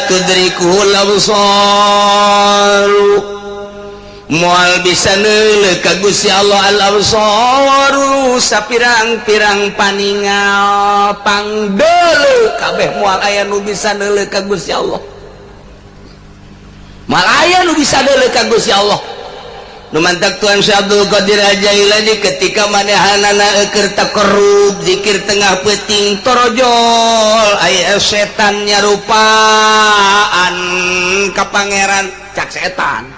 Tudrikuhul absar, moal bisa neuleuh ka Gusti Allah, al absaru, sapirang-pirang paningal pangdeuleu kabeh moal aya nu bisa neuleuh ka Gusti Allah, moal aya nu bisa deuleuh ka Gusti Allah. Nu mantak Tuan Syekh Abdul Qadir Jailani ketika manehanana keur taqarrub zikir tengah peuting, torojol aya setan nyarupaan ka pangeran. Cak setan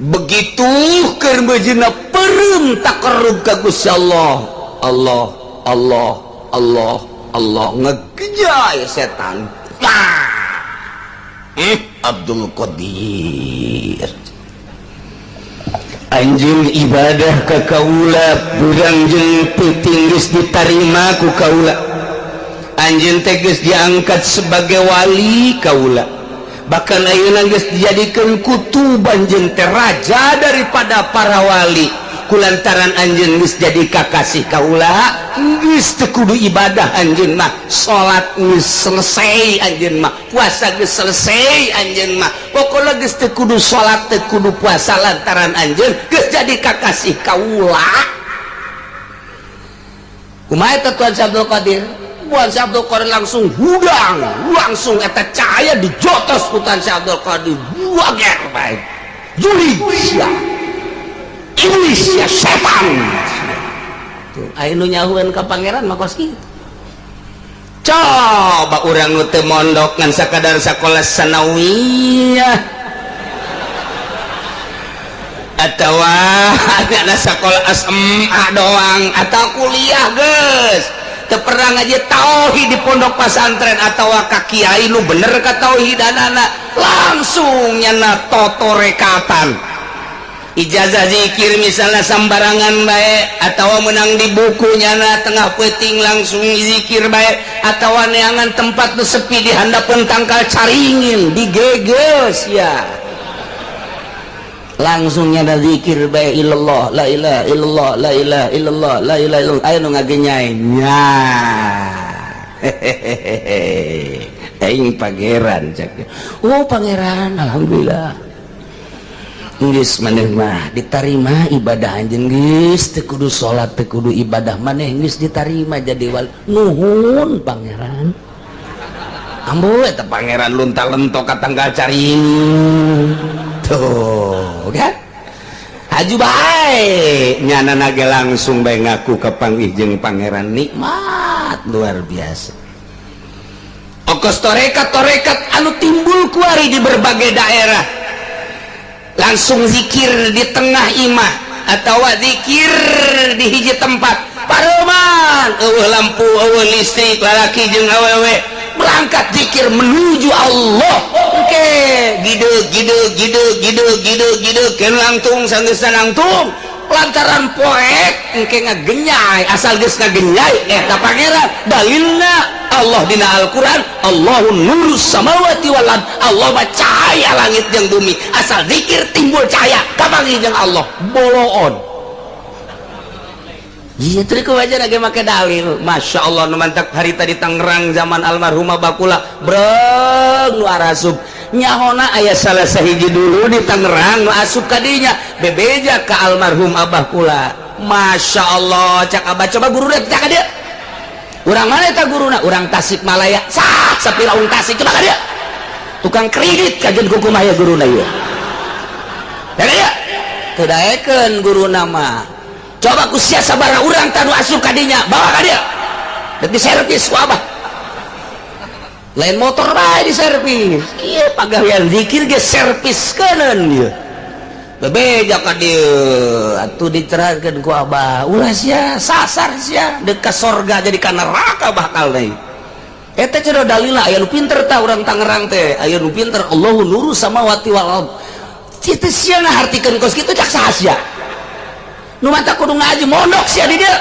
begitu, keur beujina peureum taqarrub ka Gusti Allah, Allah, Allah, Allah, Allah, ngegejay setan. Nah, Abdul Qadir, anjeun ibadah ka kaula beurang jeung peuting geus ditarima ku kaula. Anjeun teh geus diangkat sebagai wali kaula, bahkan ayeuna geus dijadikeun kutub. Anjeun teh raja daripada para wali. Kulantaran anjeun geus jadi kakasih kaula, geus teu kudu ibadah anjeun mah. Salat geus selesai anjeun mah, puasa geus selesai anjeun mah. Pokoknya geus teu kudu salat, teu kudu puasa, lantaran anjeun geus jadi kakasih kaula. Kumaha eta Tuan Abdul Qadir? Tuan Abdul Qadir langsung hudang, langsung eta cahaya dijotos ku Tuan Abdul Qadir. Wager bae jurig sia, iblis ya, setan. Tuh, aya nu nyahueun ka pangeran mah kos kitu. Coba urang nu teu mondok, ngan sakadar sakola sanawiyah atau ada sekolah SMA doang atau kuliah, geus teu pernah ngaji tauhid di pondok pesantren atau ka kiai nu bener ka tauhidanana, langsung nyana totorekatan ijazah zikir misalnya sambarangan bae, atau menang di buku, nyana tengah peuting langsung zikir bae, atau neangan tempat nu sepi di handapeun tangkal caringin digeges ya, langsung nyana zikir bae, illallah, la ilaha illallah, la ilaha illallah, la ilaha illallah. Aya nu ngagenyai nya, hehehe, aing pangeran cak. Oh, pangeran, alhamdulillah. Geus, maneh mah ditarima ibadah anjeun, geus teu kudu salat, teu kudu ibadah, maneh geus ditarima jadi wali. Nuhun, pangeran. Ambu eta pangeran lunta lentok ka tangkal caringin tuh kan haju bae nyana nage, langsung bae ngaku kapanggih jeung pangeran. Nikmat luar biasa. Okos torekat torekat anu timbul kuari di berbagai daerah, langsung zikir di tengah imah atau zikir di hiji tempat pareman, euweuh lampu, euweuh listrik, lalaki jeung awewe berangkat zikir menuju Allah. Oke, gide gide gide gide gide gide ken langtung sanggeus langtung lantaran poek engke ngagenyai. Asal geus ngagenyai eta pangeran, dalilna Allah dina Al-Quran, Allahu nurus samawati wal ard, Allah mah cahaya langit jeung bumi. Asal zikir timbul cahaya, kapanggih jeung Allah. Boloon. Iya, tadi ku aja lagi make dalil. Masya Allah, nu mantak harita di Tangerang zaman almarhumah Bakula breng nu arasup nyahona aya salah sahiji dulu di Tangerang nu asup kadinya, bebeja ka almarhum Abah kula. Masya Allah, cak Abah, coba guru deh cak dia. Urang mana eta guruna? Urang Tasikmalaya. Sak sapiraung Tasik, coba ka dia. Tukang kredit kajen kukumaha ya guruna ieu. Ya dia. Teu daekeun guruna mah. Coba ku sia sabaraha urang tanu asup kadinya, bawa ka dia. Dek diservis ku Abah. Lain motor bae diservis. Ieu pagawean zikir ge servis keuneun ieu. Bebeja ka dieu atuh dicerahkeun ku Abah. Ulah sia sasar sia, deuk ka sorga jadi ka neraka bakal deui. Eta cenah dalilna aya nu pinter tah urang Tangerang teh, aya nu pinter, Allahu nuru samawati wal ard. Kitu sia ngahartikeun kos kitu cak saha sia? Nu mata kudu ngaji mondok sia di dieu.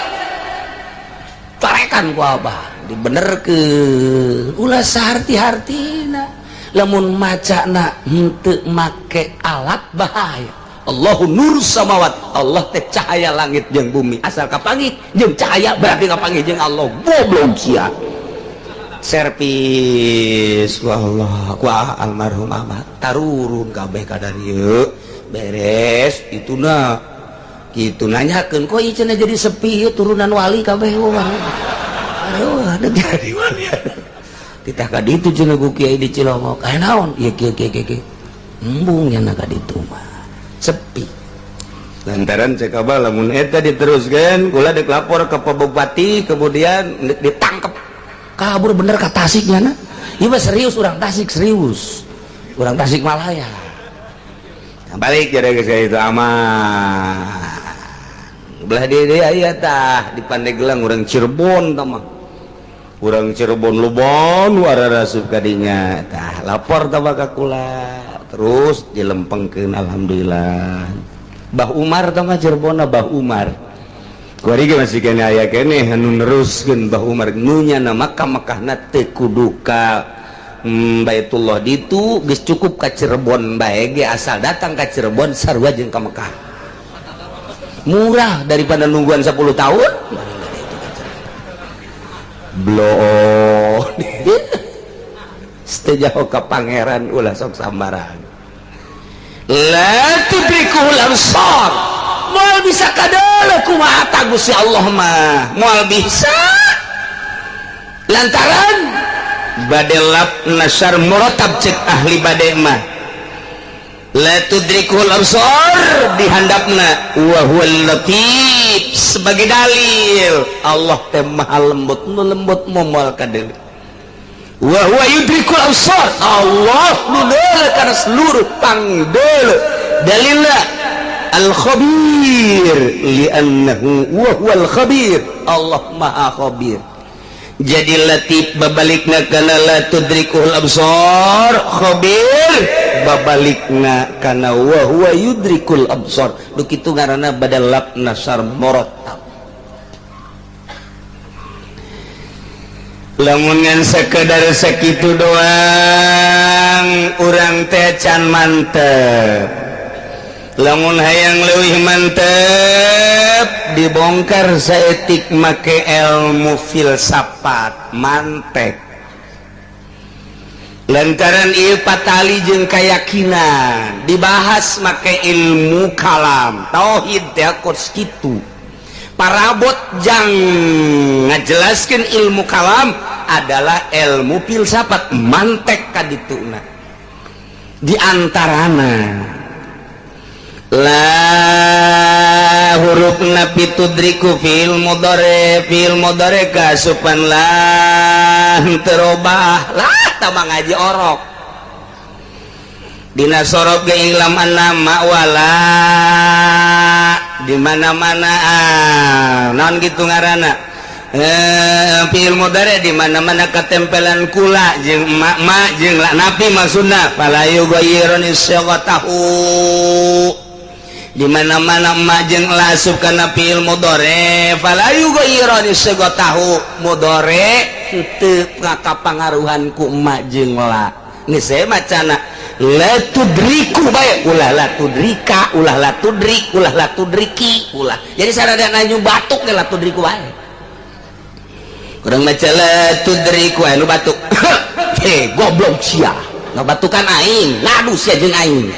Carekan ku Abah, dibenerkeun. Ulah saharti-hartina. Lamun macana henteu make alat bahaya. Allahu nurus samawat, Allah teh cahaya langit jeung bumi. Asal kapanggih jeung cahaya berarti kapanggih jeung Allah. Goblok sia. Servis. Wah Allah, wah, almarhum Ahmad tarurun kabeh kadarieu beres itu. Nah, gitu nanyakeun, kok ieu cenah jadi sepi ieu, turunan wali kabeh. Wah, aduh, ada jadi wali titah ka ditu cenah ku kiai di Cilongok. Aya naon ieu? Kieu kieu kieu, embung nya ka ditu mah sepi. Lantaran cek abah, lamun eta diteruskan, kula dek lapor ke Pak Bupati, kemudian ditangkep, kabur bener ka Tasik nya. Nah, ieu mah serius, urang Tasik, serius, urang Tasik Malaya. Nah, balik jadi ke itu aman. Belah dia aya tah di Pandeglang, urang Cirebon tah mah, urang Cirebon Lubon wara rasup kadinya tah, lapor tah ka kula, terus dilempengkeun. Alhamdulillah. Bah Umar tah mah Cirebon, Bah Umar kuari ge masih kene, aya keneh anu neruskeun Bah Umar. Nu nyana Makkah, Makkahna teu kudu ka Baitullah ditu geus, cukup ka Cirebon bae ge. Asal datang ka Cirebon sarua jeung ka Mekah, murah daripada nungguan 10 tahun. Bloon jauh ke pangeran, ulah sok sambaran. La tudrikuhul absar, moal bisa kadeuleu kumaha Gusti Allah mah, moal bisa, lantaran badal laf nasar muratab. Cek ahli bade mah, la tudrikul absar dihandapna wa huwal latif sebagai dalil Allah teh maha lembut. Nu lembut moal kadeuleu. Wa huwa yudrikul absar, Allah nu deuleu kana seluruh pangdeuleu. Dalilna al khabir, li'annahu wa huwal khabir, Allah maha khabir. Jadi latif babalikna kana la tudrikul absar, khabir babalikna kana wa huwa yudrikul absar. Nu kitu ngaranna badal laf nasar murattab. Lamun ngan sekedar sakitu doang, urang teh can mantep. Lamun hayang leuwih mantep, dibongkar saeutik make ilmu filsafat mantek, lantaran ieu patali jeung keyakinan. Dibahas make ilmu kalam, tauhid teh kos kitu parabot jang ngajelaskeun ilmu kalam adalah ilmu filsafat mantek kadituna. Di antarana la huruf nafi tudriku fi'il mudhari, fi'il mudhari kasupan la terobah lah tambah ngaji orok. Dina sorof ge ilam anna wala di mana-mana. Ah, naon gitu ngaranna, eh, fi'il mudhari di mana-mana ketempelan kula jeung ma, ma jeung la nafi maksudna, fala yughayyiruni tahu di mana-mana ma jeung la asup kana fi'il mudhari, fala yughayyiruni tahu mudhari teu ngakapangaruhan ku ma jeung la. Geus saya macana la tudriku bae, ulah la tudrika, ulah la tudrik, ulah la tudriki, ulah. Jadi sarada nanyu batuk ge la tudriku bae. Kurang maca la tudriku, anu batuk, "Heh, goblok sia, ngabatukan aing, ngadu sia jeung aing."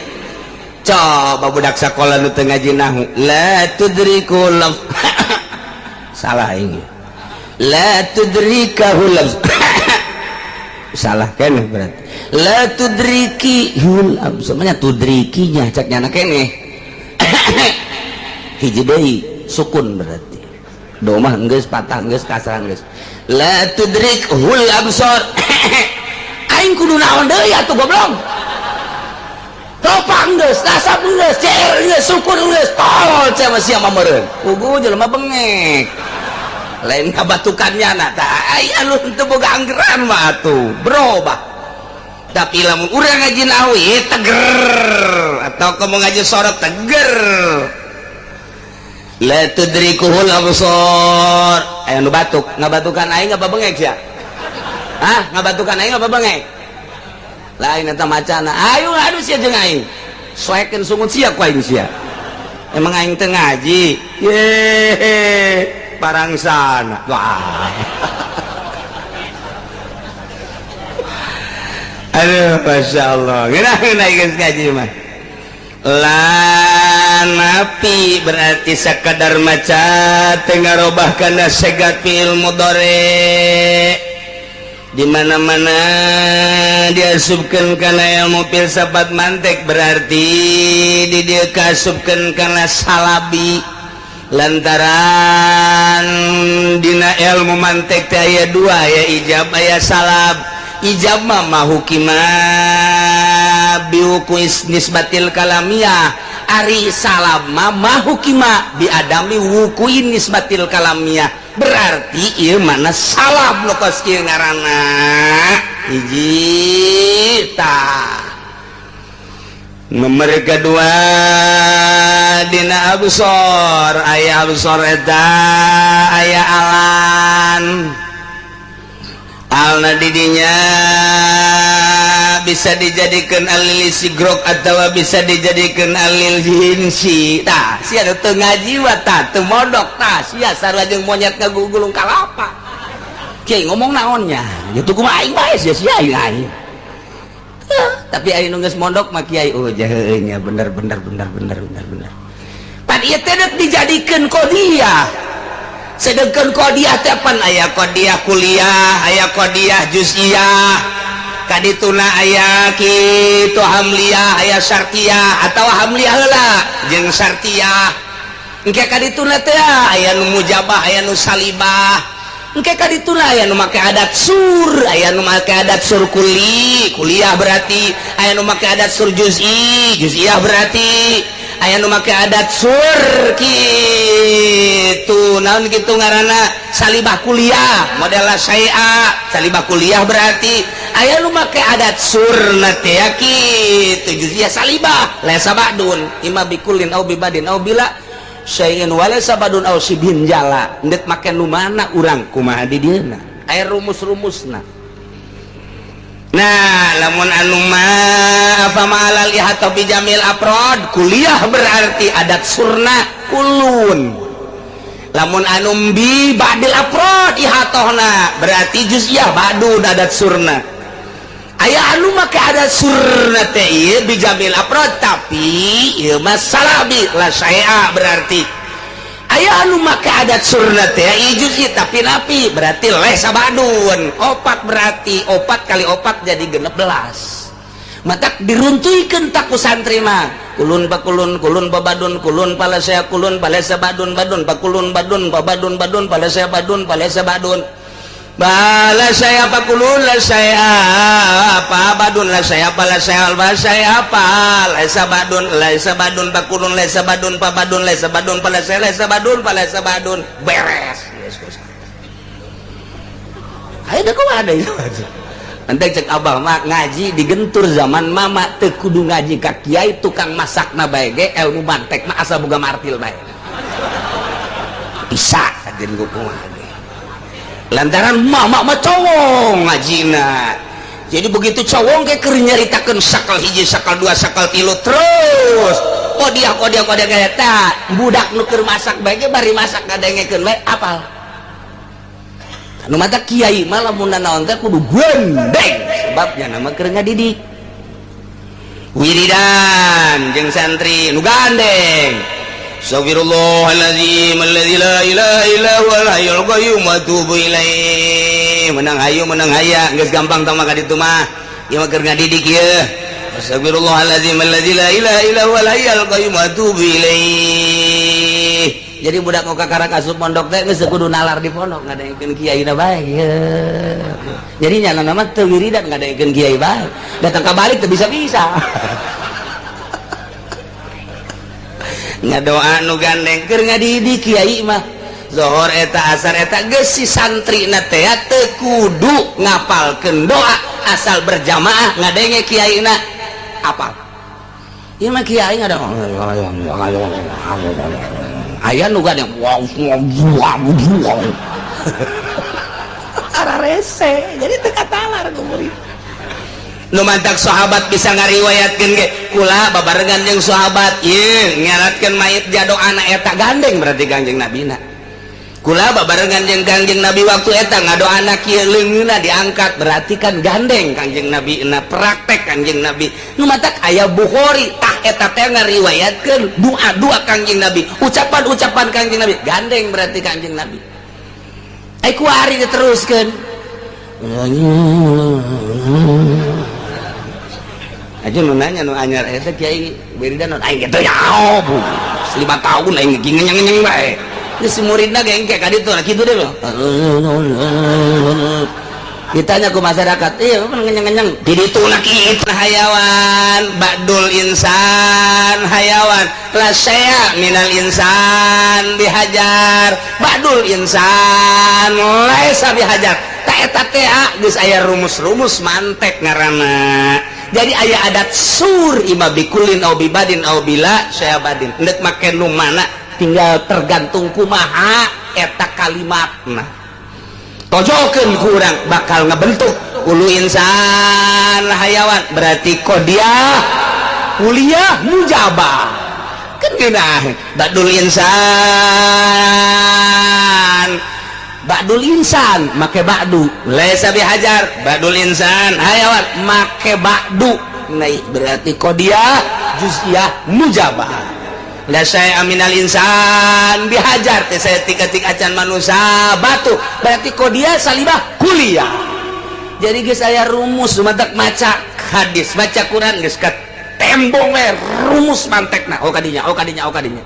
Coba budak sekolah nu teu ngaji nahu, la tudriku laf, salah aing. La tudrikahu laf, salah keneh. Berarti la tudriki hul semuanya, tudrikinya cek nyana keneh hiji deui sukun, berarti domah geus, patah geus, kasrah geus. La tudrik hul absar, aing kudu naon deui atuh, goblok? Ropa geus, nasab geus, ceer geus, sukun geus, tolol sia mah, sia mah meureun pugu jelema bengek, lain ngabatukannya. Nah, tah ai anu teu boga anggeran mah atuh berubah. Tapi lamun urang ngaji nahu teger, atau kamu ngaji sorot teger, la tudrikuhul absar. Aya nu batuk, ngabatukan aing apa bengek sia? Hah, ngabatukan aing apa bengek? Lain eta macana. Ayo ngadu sia jeung aing, soekeun sungut sia ku aing sia. Emang aing teu ngaji ye parangsana. Wah. Aduh, masya Allah, ngeunah ngeunah geus ngaji mah. La napi berarti sakadar maca teu ngarobah kana segat fi'il mudhari. Di mana-mana diasupkeun kana ilmu filsafat mantek, berarti di dieu kaasupkeun kana salabi, lantaran dina ilmu mantek teh aya dua, aya ijab, aya salab. Ijab mah ma hukima biwuqu'i nisbatil kalamiyah, ari salab mah ma hukima bi adami wuqu'i nisbatil kalamiyah. Berarti ieu mana salab nu kos kieu ngaranna. Hiji tah. Nomor kedua, dina absor aya absor eta aya alan. Alna didinya bisa dijadikan al lil istigrok atau bisa dijadikan al lil jinsi. Tah, sia teu ngaji wa, tah teu modok, tah sia sarua jeung monyet ngagugulung kalapa. Kiai ngomong naonnya gitu, kumaha aing bae sia sia aing aing. Tapi aing nu geus mondok mah, kiai, oh jaheue nya, bener bener bener bener bener bener. Pan ieu teh dijadikeun qodiyah, sedangkan qodiyah teh pan aya qodiyah kuliah, aya qodiyah juz'iyah, kadituna aya kitu hamliyah, aya syartiyah atau hamliyah heula jeung syartiyah. Engke kadituna teh aya nu mujabah, aya nu salibah. Engke kadituna aya nu make adat sur, aya nu make adat sur kuli, kuliah berarti, aya nu make adat sur juz'i, juz'iyah berarti, aya nu make adat sur kitu naon kitu ngaranna salibah kuliah model saya salibah kuliah, berarti aya nu make adat surna teh kitu juz'iyah salibah laisa ba'dun imma bikullin au bibadin au bila syai'in walaysa ba'dun au sibhin jala. Ndek make nu mana urang kumaha di dieuna aya rumus-rumusna. Nah, lamun anu mah apa ma'alal ihatah bi jamil afrod kuliah, berarti adat surna kulun. Lamun anu bi ba'dil afrod ihatohna, berarti juz'iyah ba'dun adat surna. Aya anu make adat surna teh ieu bi jamil afrod, tapi ieu mah salabi la syai'a. Berarti aya anu make adat surna teh ieu juz'i tapi napi, berarti laisa ba'dun. Opat, berarti opat kali opat jadi 16. Matak diruntuhkeun tak ku santri mah kulun pakulun kulun pabadun kulun pala saya kulun pala ba'dun badun pakulun badun pabadun badun pala saya badun pala badun bala saya pakulun la saya apa badun la saya pala saya la saya apa laisa badun laisa badun pakulun laisa badun pabadun laisa badun pala saya laisa badun pala badun beres. Ayo kok ada itu. Nanti cek abah mah, ngaji digentur zaman mama teu kudu ngaji ka kiai tukang masak na bae ge, ilmu mantek mah asal boga martil bae bisa kajen kumaha ge. Lantaran mama mah cowong ngajina, jadi begitu cowong kayak keur nyaritakeun sakal hiji, sakal dua, sakal tilu, terus kodiah kodiah kodiah kayak ta budak nu keur masak bae ge bari masak ngadengekeun bae apal. Nu mata kiai mah lamun naon teh kudu gondeng, sebabnya nama keur ngadidik wiridan jeung santri nu gandeng. Astagfirullahaladzim alladzi la ilaha illa huwal hayyul qayyum wa atubu ilaih. Menang hayu, menang haya, geus gampang tah mah ka ditu mah. Ieu mah keur ngadidik ieu. Astagfirullahaladzim alladzi la ilaha illa huwal hayyul qayyum wa atubu ilaih. Jadi budak nu kakara asup pondok teh geus kudu nalar di pondok, ngadengekeun kiai na bae. Jadi nyana nama teu wiridan, ngadengekeun kiai bae. Datang ka balik teu bisa-bisa. Ngadoa nu gandeng keur ngadidik kiai mah zohor eta, asar eta, geus si santri na teh teu kudu ngapalkeun doa, asal berjamaah ngadenge kiai na apal. Ieu mah kiai ngada aya nu gandeng ararese, jadi teu katalar ku murid. Nu mantak sahabat bisa ngariwayatkeun ge, kula babarengan jeung sahabat ieu nyaratkeun mayit jado anak eta gandeng, berarti Kangjeng Nabina. Kula babarengan jeung Kangjeng Nabi waktu eta ngadoana kieu, leungeunna diangkat, berarti kan gandeng Kangjeng Nabi na praktek Kangjeng Nabi. Nu matak aya Bukhari, tah eta teh ngariwayatkeun doa-doa Kangjeng Nabi, ucapan-ucapan Kangjeng Nabi, gandeng berarti Kangjeng Nabi. Ai kuari diteruskeun aja nu nanya nu anyar eta, "Kiai, wiridan naon?" Aing kitu ya, bu 5 tahun aing ngenyang-ngenyang bae. Geus si muridna ge engke ka ditu, nah kitu deh loh. Ditanya ku masyarakat, "Iya, ngenyang-ngenyang di ditu?" Nah kitu, hayawan ba'dul insan hayawan, la syai'a minal insan bihajar, ba'dul insan laisa bihajar. Ta eta teh geus aya rumus-rumus mantek ngaranna. Jadi aya adat sur ima bikulin au bibadin au bila syai'abadin, endek make nu mana tinggal tergantung kumaha eta kalimatna tojokeun ku urang, bakal ngebentuk kullu insan hayawan, berarti qodiyah kuliah mujabah kan geunah. Ba'dul insan, ba'dul insan make ba'du laisa bihajar, ba'dul insan hayawan make ba'du naik, berarti qodiyah juz'iyah mujabah. La syai'a minal insan bihajar teh saya tik-tik acan manusia batu, berarti qodiyah salibah kuliah. Jadi geus aya rumus, matak maca hadis, baca Quran geus ka tembong we rumus mantekna. Oh kadinya, oh kadinya, oh kadinya,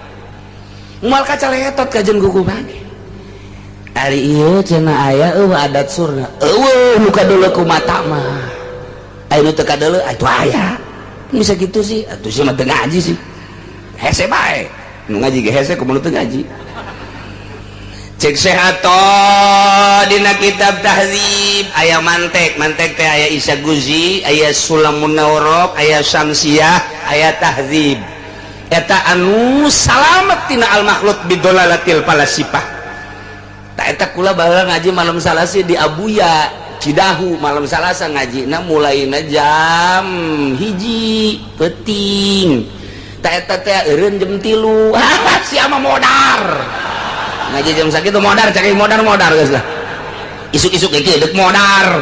moal kacaletot kajen kuku bagi. Ari ieu cenah aya eueuh adat surna, eueuh nu kadeuleu ku mata mah, aya nu teu kadeuleu atuh aya. Bisa gitu sih atuh, sih mah teu ngaji sih, hese bae. Nu ngaji ge hese, kumaha nu teu ngaji? Cek sehato dina kitab Tahdzib aya mantek. Mantek teh aya Isa Guzi, aya Sulamun Naurok, aya Syamsiah, aya Tahdzib. Eta anu salamet tina al makhluk bidolalatil falasifah. Tak eta kula baheula ngaji malam Salasa di Abuya Cidahu, malam Salasa ngajina mulaina jam 1 peuting. Tak eta teh eureun jam 3. Ah, sia mah modar ngaji jam sakitu, modar cari modar, modar geus lah. Isuk-isuk ge dek modar.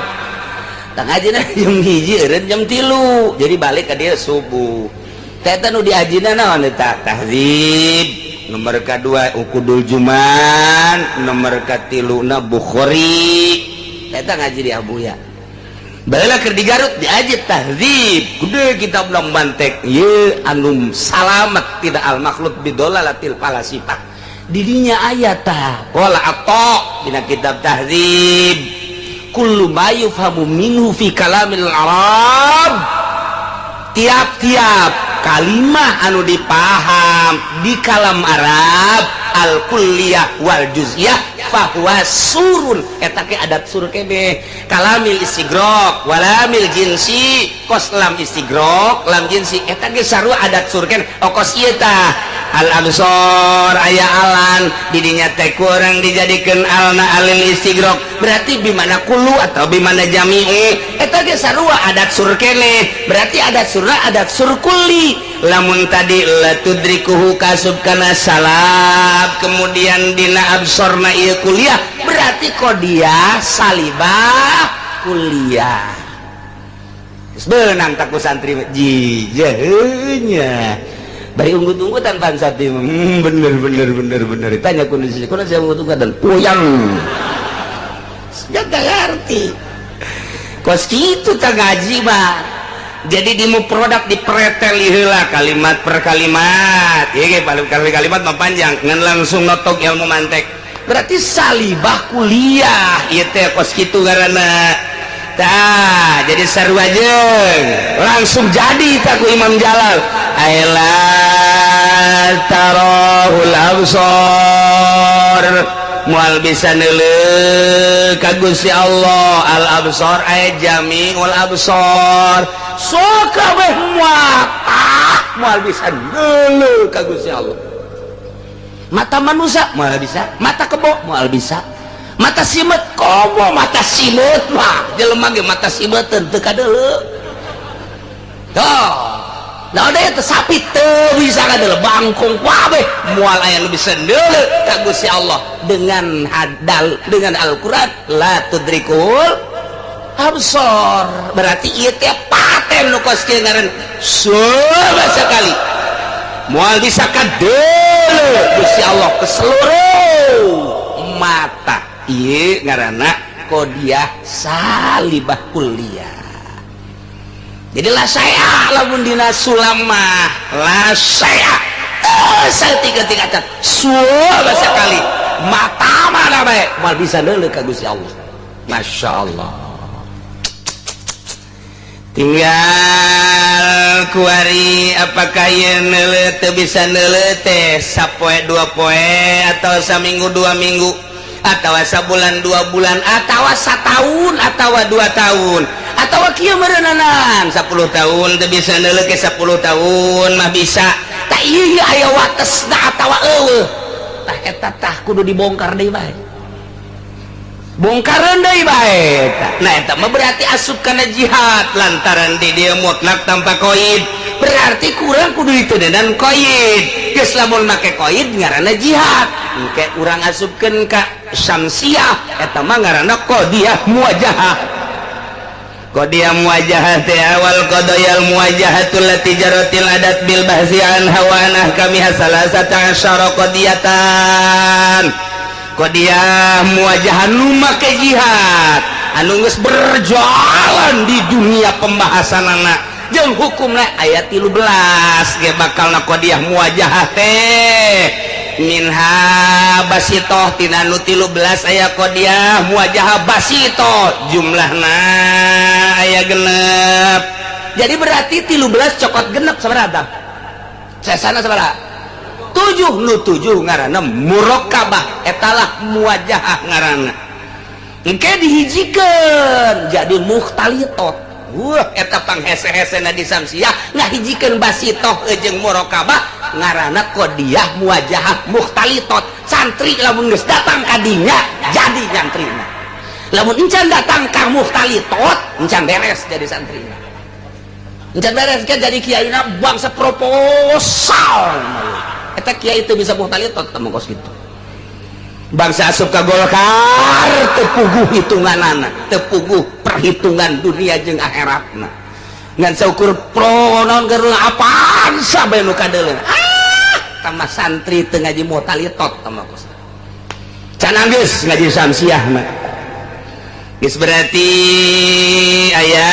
Tak ngajina jam 1, eureun jam 3, jadi balik ka dia subuh. Teh eta nu diajina naon eta? Tahdzib nomor kedua, Uqudul Juman nomor katiluna, Bukhari. Eta ngaji di Abuya. Baheula keur di Garut diaji Tahdzib gede, kitab long mantek ye anu salamet tidak al makhluk bidolalatil falasifah. Didinya ayat tah qala Atha dina kitab Tahdzib, kullu ma yufhamu minhu fi kalamil arab, tiap-tiap kalimah anu dipaham di kalam Arab al kulliyah wal juz'iyah fahuwa surun, eta ke adat sur kene. Kalamil istigrok walamil jinsi, kos lam istigrok lam jinsi, eta ge sarua adat sur kene. Oh, kos ieu tah al absor aya alan didinya teh kurang dijadikeun alna alil istigrok, berarti bimana kullu atau bimana jami'u, eta ge sarua adat sur kene, berarti adat surna adat sur kulli. Lamun tadi la tudrikuhu kasub kana salab, kemudian dina absorna ieu kuliah, berarti qodiyah salibah kuliah. Geus beunang tak ku santri jijehnya bari unggut-unggutan pan santri, bener bener bener bener." Tanya kondisi kuno saya unggut-unggutan puyang ya gak ngerti. Kos kitu tak ngaji mah, jadi di produk dipretel heula kalimat per kalimat. Ieu ge paling kalimat mah panjang, ngan langsung notok ilmu mantek, berarti salibah kuliah ieu teh, kos kitu ngaranna. Tah, jadi sarua jeung langsung jadi tak ku Imam Jalal, aila tarahul absor, moal bisa neuleuh ka Gusti Allah al absor ay jami'ul absor, so kabeh mata moal bisa neuleuh ka Gusti Allah. Mata manusia moal bisa, mata kebo moal bisa, mata simet komo, mata simet mah jelema ge mata simeteun teu kadeuleu. Tuh. Nah, ada teh sapi teu bisa kadeuleu, bangkong kabeh moal aya nu bisa ndeuleu ka Gusti Allah dengan hadal dengan Al-Qur'an la tudrikul absor. Berarti ieu teh paten nu kos kieu ngaran sama sekali moal bisa kadeuleu Gusti Allah ke seluruh mata. Ieu ngaranna qodiyah salibah kuliah. Jadi la saya lamun dina sulam mah la saya saya tiga tiga suara sekali mata mana bae moal bisa deuleu ka Gusti Allah. Masya Allah, tinggal kuari apakah ieu neuleu teu bisa neuleu teh sapoe dua poe atau saminggu 2 minggu atau sabulan 2 bulan atau setahun atau 2 tahun atau kieu meureunanan 10 tahun teu bisa neuleu ke 10 tahun mah bisa tak ieu aya watesna atawa eueuh. Tah, eta tah kudu dibongkar deui bae, bongkaran deui bae. Nah, eta mah berarti asup kana jihad lantaran di dia mutlak tanpa koid. Berarti kurang kudu itu dan koid geus lamun make koid ngaranna jihad. Engke urang asupkeun ka syamsiah, eta mah ngaranna qadiyah muwajahah. Qadiyah muwajahah teh awal qadayal muwajahatul lati jaratil adat bil bahsi anha wa an ahkamiha salasata asyara qadiyatan. Qadiyah muwajahah nu make jihad anu geus berjalan di dunia pembahasanana jeung hukumna aya 13 ge bakalna qadiyah muwajahah teh. Minha basitoh, tina nu 13 aya qadiyah muwajahah basitoh, jumlahna aya 6. Jadi berarti 13 cokot 6 sabaraha? Sesana sabaraha? Tujuh. Nu tujuh ngaranna murokabah, etalah muwajahah ngaranna. Engke dihijikeun jadi mukhtalitot. Wah, eta panghese-hesena di samsiah ngahijikeun basitoh jeung murokabah ngaranna qadiyah muwajahah mukhtalitot. Santri lamun geus datang ka dinya jadi nyantrina, lamun encan datang ka mukhtalitot encan beres jadi santrina, encan beres kan jadi kiaina. Bangsa proposal eta kiai itu bisa mukhtalitot temu kos gitu. Bangsa asup ka Golkar teu puguh hitunganana, teu puguh perhitungan dunia jeung akhiratna, ngan saukur pro naon keur apaan sampai nu kadeuleu. Ah, tambah santri teu ngaji mukhtalitot tama kos can geus ngaji samsiah mah geus. Berarti aya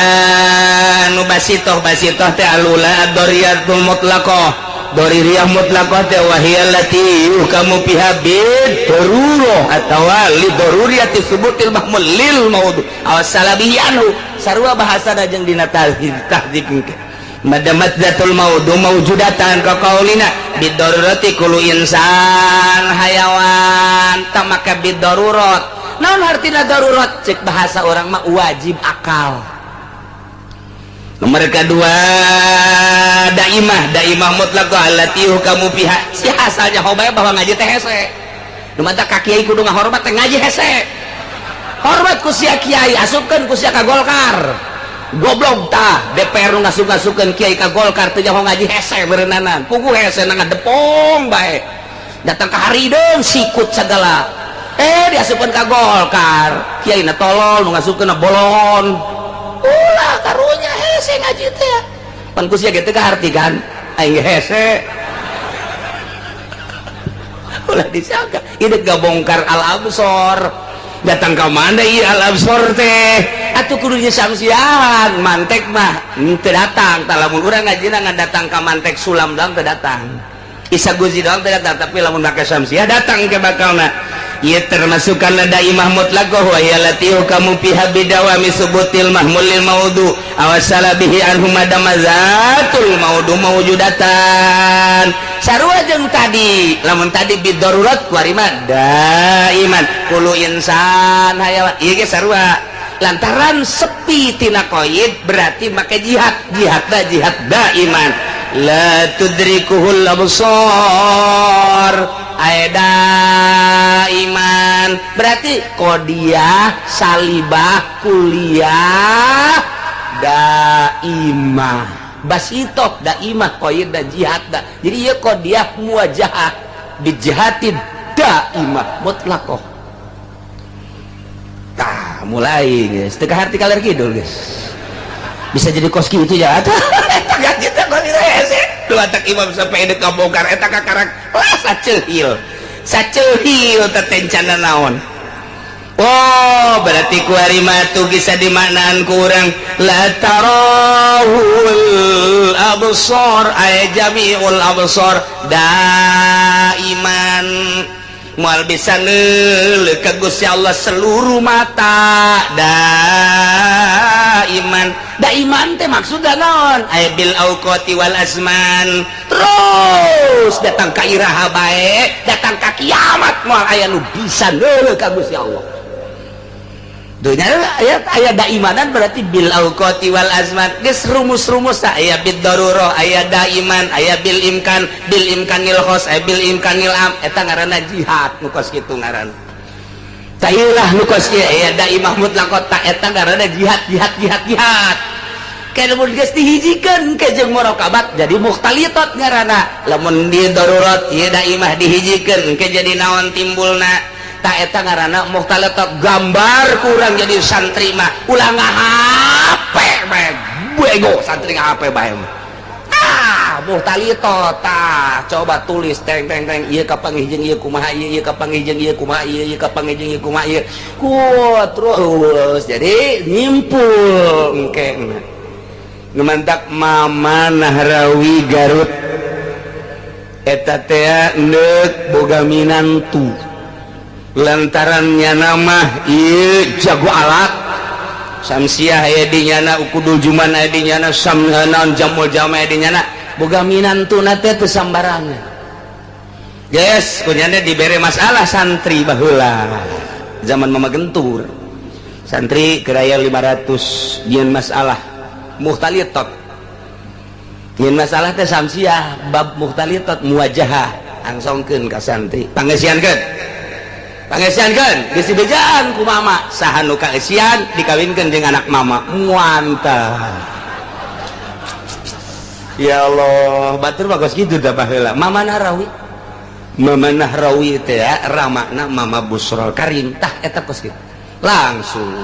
nu basitoh. Basitoh teh alula ad-doriyatul mutlaqah. Doruriyah mutlaqah teh wahiyal lati yuhkamu fiha bid darurah atawa li daruriyati subutil mahmul lil maudu aw salabihi anhu, sarua bahasa jeung dina tahdzib tahdzib madamat dzatul maudu mawjudatan, ka qaulina bid darurati kullu insan hayawan. Tak maka bid darurat naon artina darurat? Cek bahasa orang mah wajib akal. Nomor kedua daimah. Daimah mutlaq allati yuhkamu fiha si asalnya hobae bahwa ngaji teh hese. Nu mata ka kiai kudu ngahormat teh, ngaji hese, hormat ku sia kiai, asupkeun ku sia ka Golkar. Goblok tah DPR nu ngasup-ngasupkeun kiai ka Golkar, teu nyaho ngaji hese beureunanan, puguh hese na ngadepong bae, datang ka harideung sikut segala, eh diasupkeun ka Golkar. Kiai na tolol, nu ngasupkeun bolon. Ulah karunya hese ngaji teh pan ku sia gitu kaharti kan aing hese. Ulah disangka ini gak bongkar al absor. Datang ke mana iya al absor teh atuh kudu samsiahan. Mantek mah teu datang tah. Lamun urang ngajina ngan datang ka mantek sulam doang teu datang, Isa Guzi doang teu datang, tapi lamun make samsiah datang ke bakalna. Ieu termasuk kana daimah mutlaqah wa hiya allati yuhkamu fiha bidawami subutil mahmul lil maudu aw salabihi anhu madama zatul maudu mawjudatan. Sarua jeung tadi, lamun tadi bidarurat, kuari mah daiman kullu insan hayawan. Ieu ge sarua lantaran sepi tina qaid berarti make jihad. Jihad da jihad daiman la tudrikuhul absar. Aeda iman berarti qodiyah salibah kuliah daimah. Basitoh daimah qoid da jihad da. Jadi ieu qodiyah muwajahah bijihatin daimah mutlaqah. Tah mulai geus teu kaharti kaler kidul geus. Bisa jadi kos kitu ya. Eta kita kos itu hese. Dua tak imam sampai deuk kabongkar eta kakarak wah saceuhil. Saceuhil teh tencana naon. Oh, berarti kuari mah tuh bisa dimaknaan kurang la tarahul absar ay jami'ul absar daiman moal bisa neuleuh ka Gusti Allah seluruh mata daiman. Daiman teh maksudna naon? Ay bil auqati wal azman, terus datang ka iraha bae, datang ka kiamat moal aya nu bisa neuleuh ka Gusti Allah. Dunya aya aya daimanan berarti bil auqati wal azman geus rumus-rumus aya bid darurah, aya daiman, aya bil imkan, bil imkanil khos, aya bil imkanil am. Eta ngaranna jihad nu kos kitu ngaranna. Tailah nu kos kieu aya daimah mutlaqah ta eta ngaranna jihad jihad jihad jihad. Kayak lamun geus dihijikeun ke jeung murakabat jadi mukhtalitat ngaranna. Lamun di darurat ieu daimah dihijikeun ke jadi naon timbulna? Tak eta ngaranna mukhtalitat. Gambar kurang jadi santri mah ulah ngahape bae, bego santri ngahape bae mah. Ah, mukhtalitat tah coba tulis teng teng teng ieu kapanggih jeung ieu kumaha ieu, ieu kapanggih jeung ieu kumaha ieu, ieu kapanggih jeung ieu kumaha ieu. Ku terus jadi nyimpul engke nu mantak Mama Nahrawi Garut eta teh neuk boga minantu lantarannya nama ieu jago alat Samsiah aya di nyana, Ukudul Juman aya di nyana, Samnaon Jamul Jama aya di nyana, boga minantuna teh teu sambarangan. Yes, kunyana dibere masalah santri baheula zaman Mama Gentur. Santri keraya 500 dieun masalah mukhtalitat. Dieun masalah teh Samsiah bab mukhtalitat muwajahah angsongkeun ka santri. Pangeusiankeun. Pangeusiankeun geus dibejaan ku mama, saha nu kaeusian dikawinkeun jeung anak mama. Muantah. Ya Allah, batur bagus gitu dah baheula. Mama Nahrawi. Mama Nahrawi teh ramana Mama Busrol Karim tah eta kos kitu. Langsung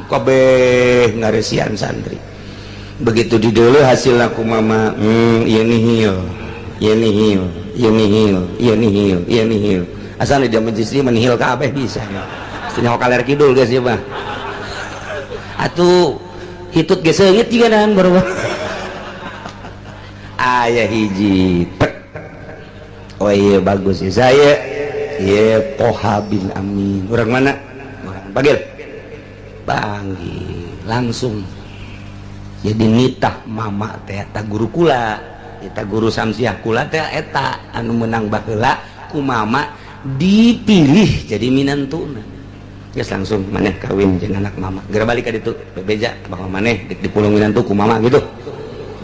kabeh ngareusian santri. Begitu dideuleu hasil aku mama, ieu nihil, ieu nihil, ieu nihil, ieu nihil, ieu nihil. Asal dia majlis menihil kabeh bisa. Cenah kaler kidul geus ieu mah. Atuh hitut geus seungit jiga nahan baru. Aya hiji tek. Oh iya bagus ya saya. Iya Poha bin Amin. Orang mana? Orang Panggil. Panggil langsung. Jadi nitah mama teh eta guru kula, eta guru Samsiah kula teh eta anu menang baheula ku mama dipilih jadi minantuna. Geus langsung maneh kawin jeung anak mama. Geura balik ka ditu bebeja bakal maneh di pulung minantu ku mama gitu.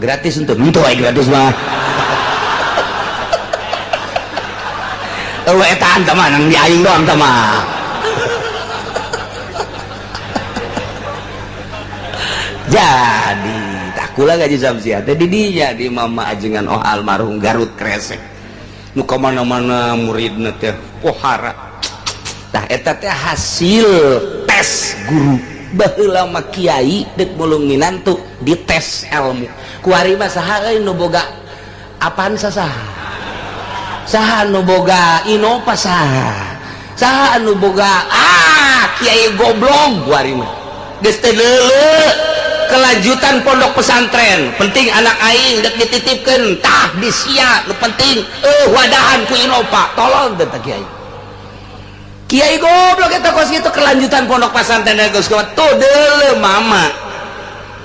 Gratis untuk itu aya gratis mah. Eueuh eta tah mah nang di aing doang tah mah. Jadi tah kula gaji Samsiah teh di dinya di mama ajengan oh almarhum Garut Kresek. Nu ka mana-mana muridna teh pohara. Tah eta teh hasil tes guru. Baheula mah kiai deuk mulung minantu dites ilmu. Kuari mah saha euy nu boga apaan saha? Saha nu boga Innova saha? Saha nu boga ah kiai goblok kuari mah. Geus teu deuleu kelanjutan pondok pesantren. Penting anak aing deuk dititipkeun tah di sia nu penting wadahan ku Innova. Tolong teh kiai. Kiai goblok eta kos kitu kelanjutan pondok pesantren geus tuh deuleu mama.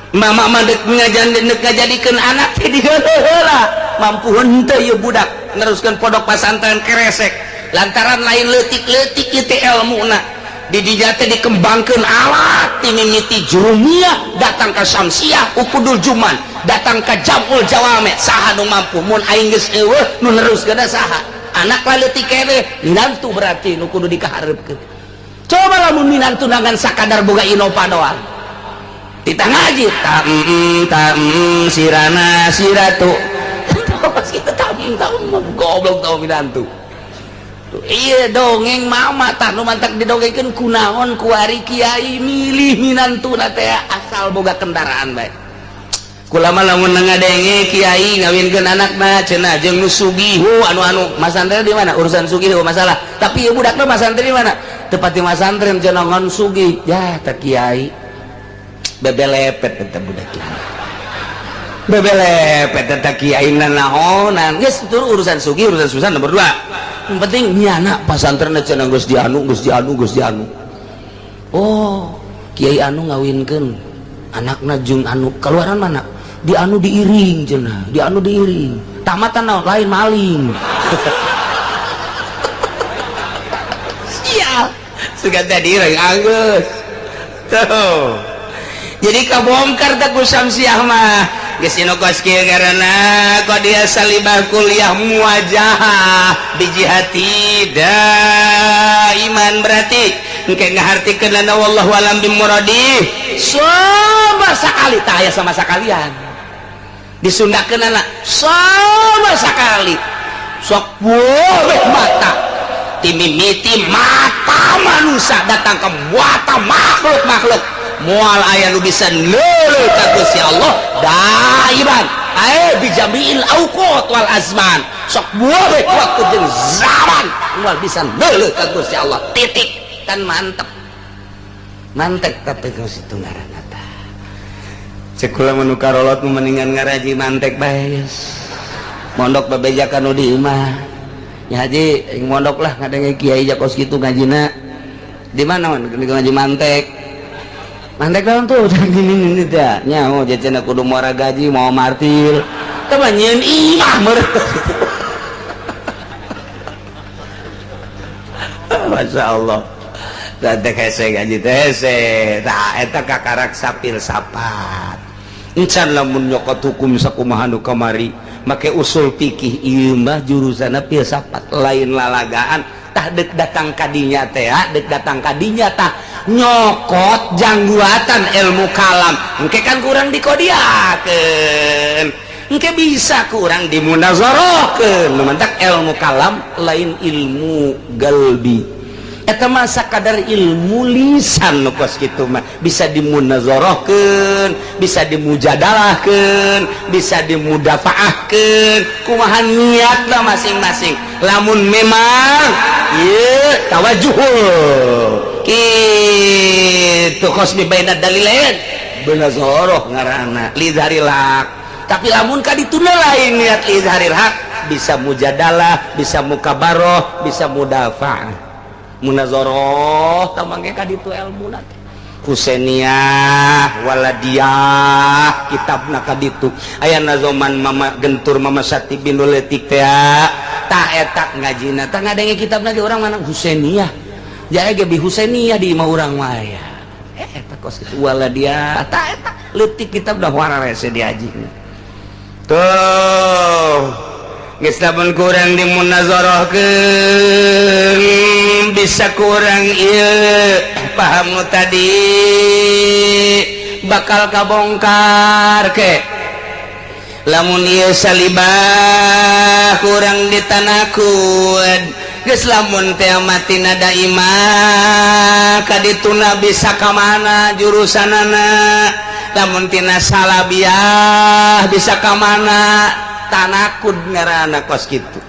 Mama mah deuk ngajadikeun anak teh diheula. Mampu henteu ieu budak neruskeun pondok pesantren Kresek lantaran lain leutik-leutik ieu teh elmuna. Di dinya teh dikembangkeun alat ti mimiti Jurumiyah datang ka Samsiah Ukudul Juman datang ka Jamul Jawame. Saha nu mampu mun aing geus eueuh nu neruskeun saha? Anak lah leutik keneh minantu berarti nu kudu dikahareupkeun. Coba lamun minantu nangan sakadar boga Innova doang. Titah ngaji tam tam sirana siratu. Kita tam tam, goblok tau minantu. Iya, dongeng mama tah nu mantak didongengkeun. Kunaon kuari kiai milih minantu teh asal boga kendaraan bae? Kula mah lamun ngadenge kiai ngawinkeun anakna cenah jeung nu sugih, anu anu masantren di mana, urusan sugih masalah, tapi ieu budakna masantren di mana, teu pati masantren cenah, ngan sugih ya. Teh kiai bebelepet eta budak kiai, bebelepet eta kiai nanaonan. Geus, itu urusan sugih, urusan susah nomor dua. Yang penting nyana pasantren cenah geus dianu, geus dianu, geus dianu. Oh, kiai anu ngawinkeun anakna jeung anu keluaran mana, di anu diiring cenah, di anu diiring tamatan naon, lain maling. Sial, suka tadi diiring anggeus tuh. Jadi kabongkar tak ku Syamsiah mah. Geus kos kieu ngaranna kok dia salibah kuliah muwajahah bijihati iman, berarti engke ngahartikeun wallahu alam bimuradi. Sama sekali tak aya, sama sekalian disundakeun anak sama sekali. Sok boleh mata timimiti mata manusia datang ke mata makhluk, makhluk moal aya nu bisa neuleuh ka Gusti Allah daiman ae bijamiil auqat wal azman. Sok boleh waktu jeung zaman moal bisa neuleuh ka Gusti Allah, titik. Kan mantep, mantep. Tapi ku situ ngaranna tah cek kula mah, nu karolot mendingan ngaraji mantek bae, mondok bebejakan nu di imah ya. Haji yang mondok lah, ngadenge kiai jakos kitu ngajina di mana man ngaji mantek, mantek dalam tuh gini ini teh nya. Oh, jadi kudu muara gaji mau martil teh mah nyieun imah meureun. Masya Allah, teh hese gaji teh hese. Tah eta kakarak sapil sapat encan. Lamun nyokot hukum sakumaha nu kamari make usul fikih, ieu mah jurusanna filsafat, lain lalagaan. Tah, dek datang kadinya teh, dek datang kadinya tah nyokot jangguatan ilmu kalam engke kan kurang dikodiakeun, engke bisa kurang dimunazarahkeun. Nu mantak ilmu kalam lain ilmu galbi, eta mah sakadar ilmu lisan. Nu kos kitu mah bisa dimunazarahkeun, bisa dimujadalahkeun, bisa dimudafaahkeun, kumaha niatna masing-masing. Lamun memang ieu tawajuh kitu kosmi baina dalilain, munazarah ngaranna lidharil haq. Tapi lamun ka dituna lain niat lidharil haq, bisa mujadalah, bisa mukabaroh, bisa mudafaah, munazarah tamangke ka ditu ilmu teh. Husainiyah waladiyah kitabna ka ditu aya nazoman Mama Gentur, Mama Sati bin Letik teh. Ta eta ngajina tah ngadenge kitabna ge urang mana Husainiyah jaya ge bi Husainiyah di imah urang mah aya eta kos kitu waladiyah. Ta eta leutik kitab dah wararese diaji tuh. Geus lamun kurang dimunazarahkeun, bisa kurang ieu paham nu tadi bakal kabongkar ke. Lamun ieu salibah kurang ditanakud, geus lamun teh mati nada imah kadituna bisa ka mana jurusanana? Lamun tina salabiah bisa ka mana? Tanakud ngaranna kos kitu,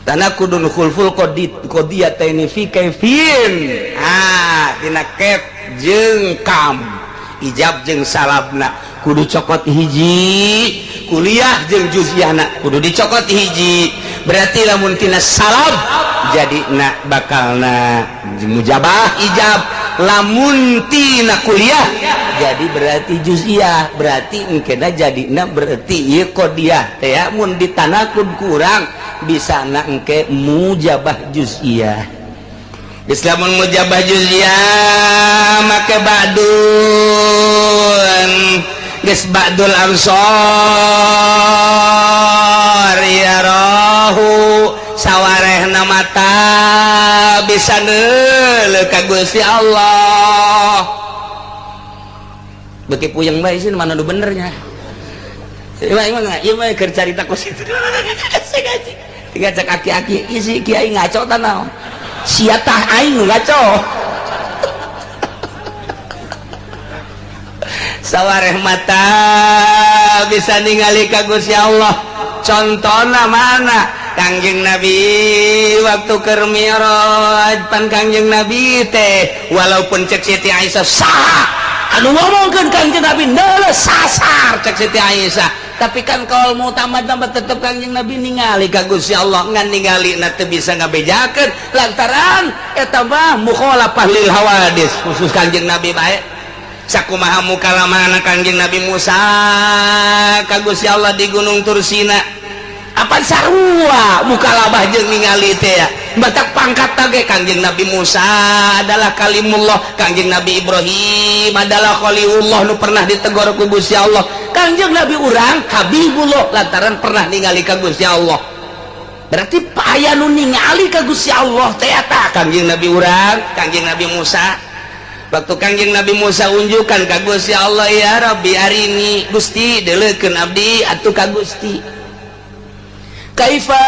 tanakudun khulful qadid qadiyataini fi kaifin. Ah, tina kef jeung kam, ijab jeung salabna kudu cokot hiji, kuliah jeung juz'iyahna kudu dicokot hiji. Berarti lamun tina salab jadi na bakalna mujabah ijab, lamun tina kuliah jadi berarti juz'iyah, berarti engkena jadi na berarti ieu qadiyah teh mun ditanakud kurang bisa na engke mujabah juz'iyah. Islamun mujabah juz'iyah make ba'dun, geus ba'dul absar ya rohu, sawarehna mata bisa neuleuh ka Gusti Allah. Beki puyeng bae sih, mana nu benernya. Ieu mah ieu mah keur carita kos itu. Saya ngaji. Tiga cek aki-aki, isi kiai ngaco ta naon? Sia tah aing nu ngaco. Sawareh mata bisa ningali ka Gusti Allah. Contona mana? Kangjeng Nabi waktu keur mi'raj, pan Kangjeng Nabi teh walaupun cek Siti Aisyah saha anu ngomongkeun Kangjeng Nabi neuleuh sasar cek Siti Aisyah, tapi kan kaul mutamad tambah tetep Kangjeng Nabi ningali ka Gusti Allah, ngan ningali na teu bisa ngabejakeun lantaran eta mah mukhalafah lil hawadis khusus Kangjeng Nabi bae. Sakumaha mukalamana Kangjeng Nabi Musa ka Gusti Allah di Gunung Tursina, apa sarua mukalabah jeung ningali teh ya. Batak pangkat tage Kangjeng Nabi Musa adalah kalimullah, Kangjeng Nabi Ibrahim adalah khalilullah nu pernah ditegor ku Gusti Allah, Kangjeng Nabi urang Habibullah lantaran pernah ningali ka Gusti Allah. Berarti aya nu ningali ka Gusti Allah teh eta Kangjeng Nabi urang, Kangjeng Nabi Musa. Waktu Kangjeng Nabi Musa unjukkan ka Gusti Allah, ya Rabbi arini, Gusti deuleukeun abdi atuh ka Gusti. Kaifa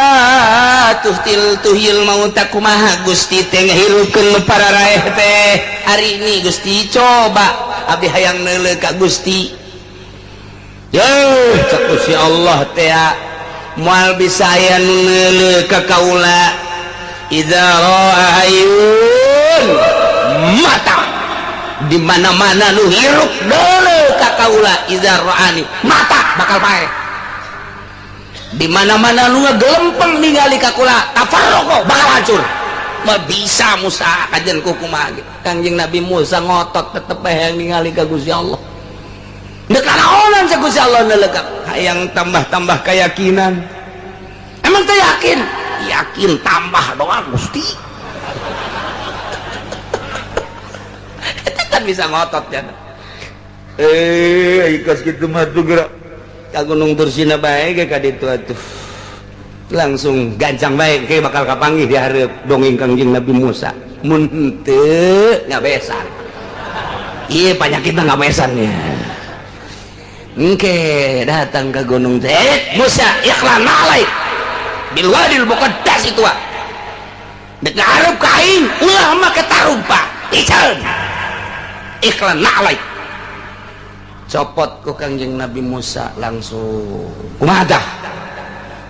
tuhtil tuhyil mauta, kumaha Gusti teh ngahirupkeun nu pararaeh teh hari ini Gusti, coba abdi hayang neuleuh ka Gusti. Yeuh, cek Gusti Allah teh moal bisa aya nu neuleuh ka kaula, idza ra'a hayyun mata, di mana-mana nu hirup deuleuh ka kaula, idza ra'ani mata bakal paeh, di mana-mana nu ngegelempeng ningali ka kula tafarraqo bakal hancur. Mah bisa Musa kajen ku kumaha ge. Kangjeng Nabi Musa ngotot tetep hayang ningali ka Gusti Allah. Deuk nanaonan cek Gusti Allah neuleuh ka hayang tambah-tambah keyakinan. Emang teh yakin? Yakin tambah doang Gusti. Eta kan bisa ngotot ya. Ikas kitu mah tuh gerak ka Gunung Tursina bae ge ka ditu atuh. Langsung gancang bae ke bakal kapanggih di hareup dongeng Kangjeng Nabi Musa. Mun henteu ngabesan. Ieu panyakitna ngabesan ya. Engke datang ke gunung teh, Musa ikhlan alaik bil wadil muqaddas itu. Dek ngahareup ka aing ulah make tarumpa. Iceun. Ikhlan alaik. Copot ku Kangjeng Nabi Musa langsung. Kumaha tah?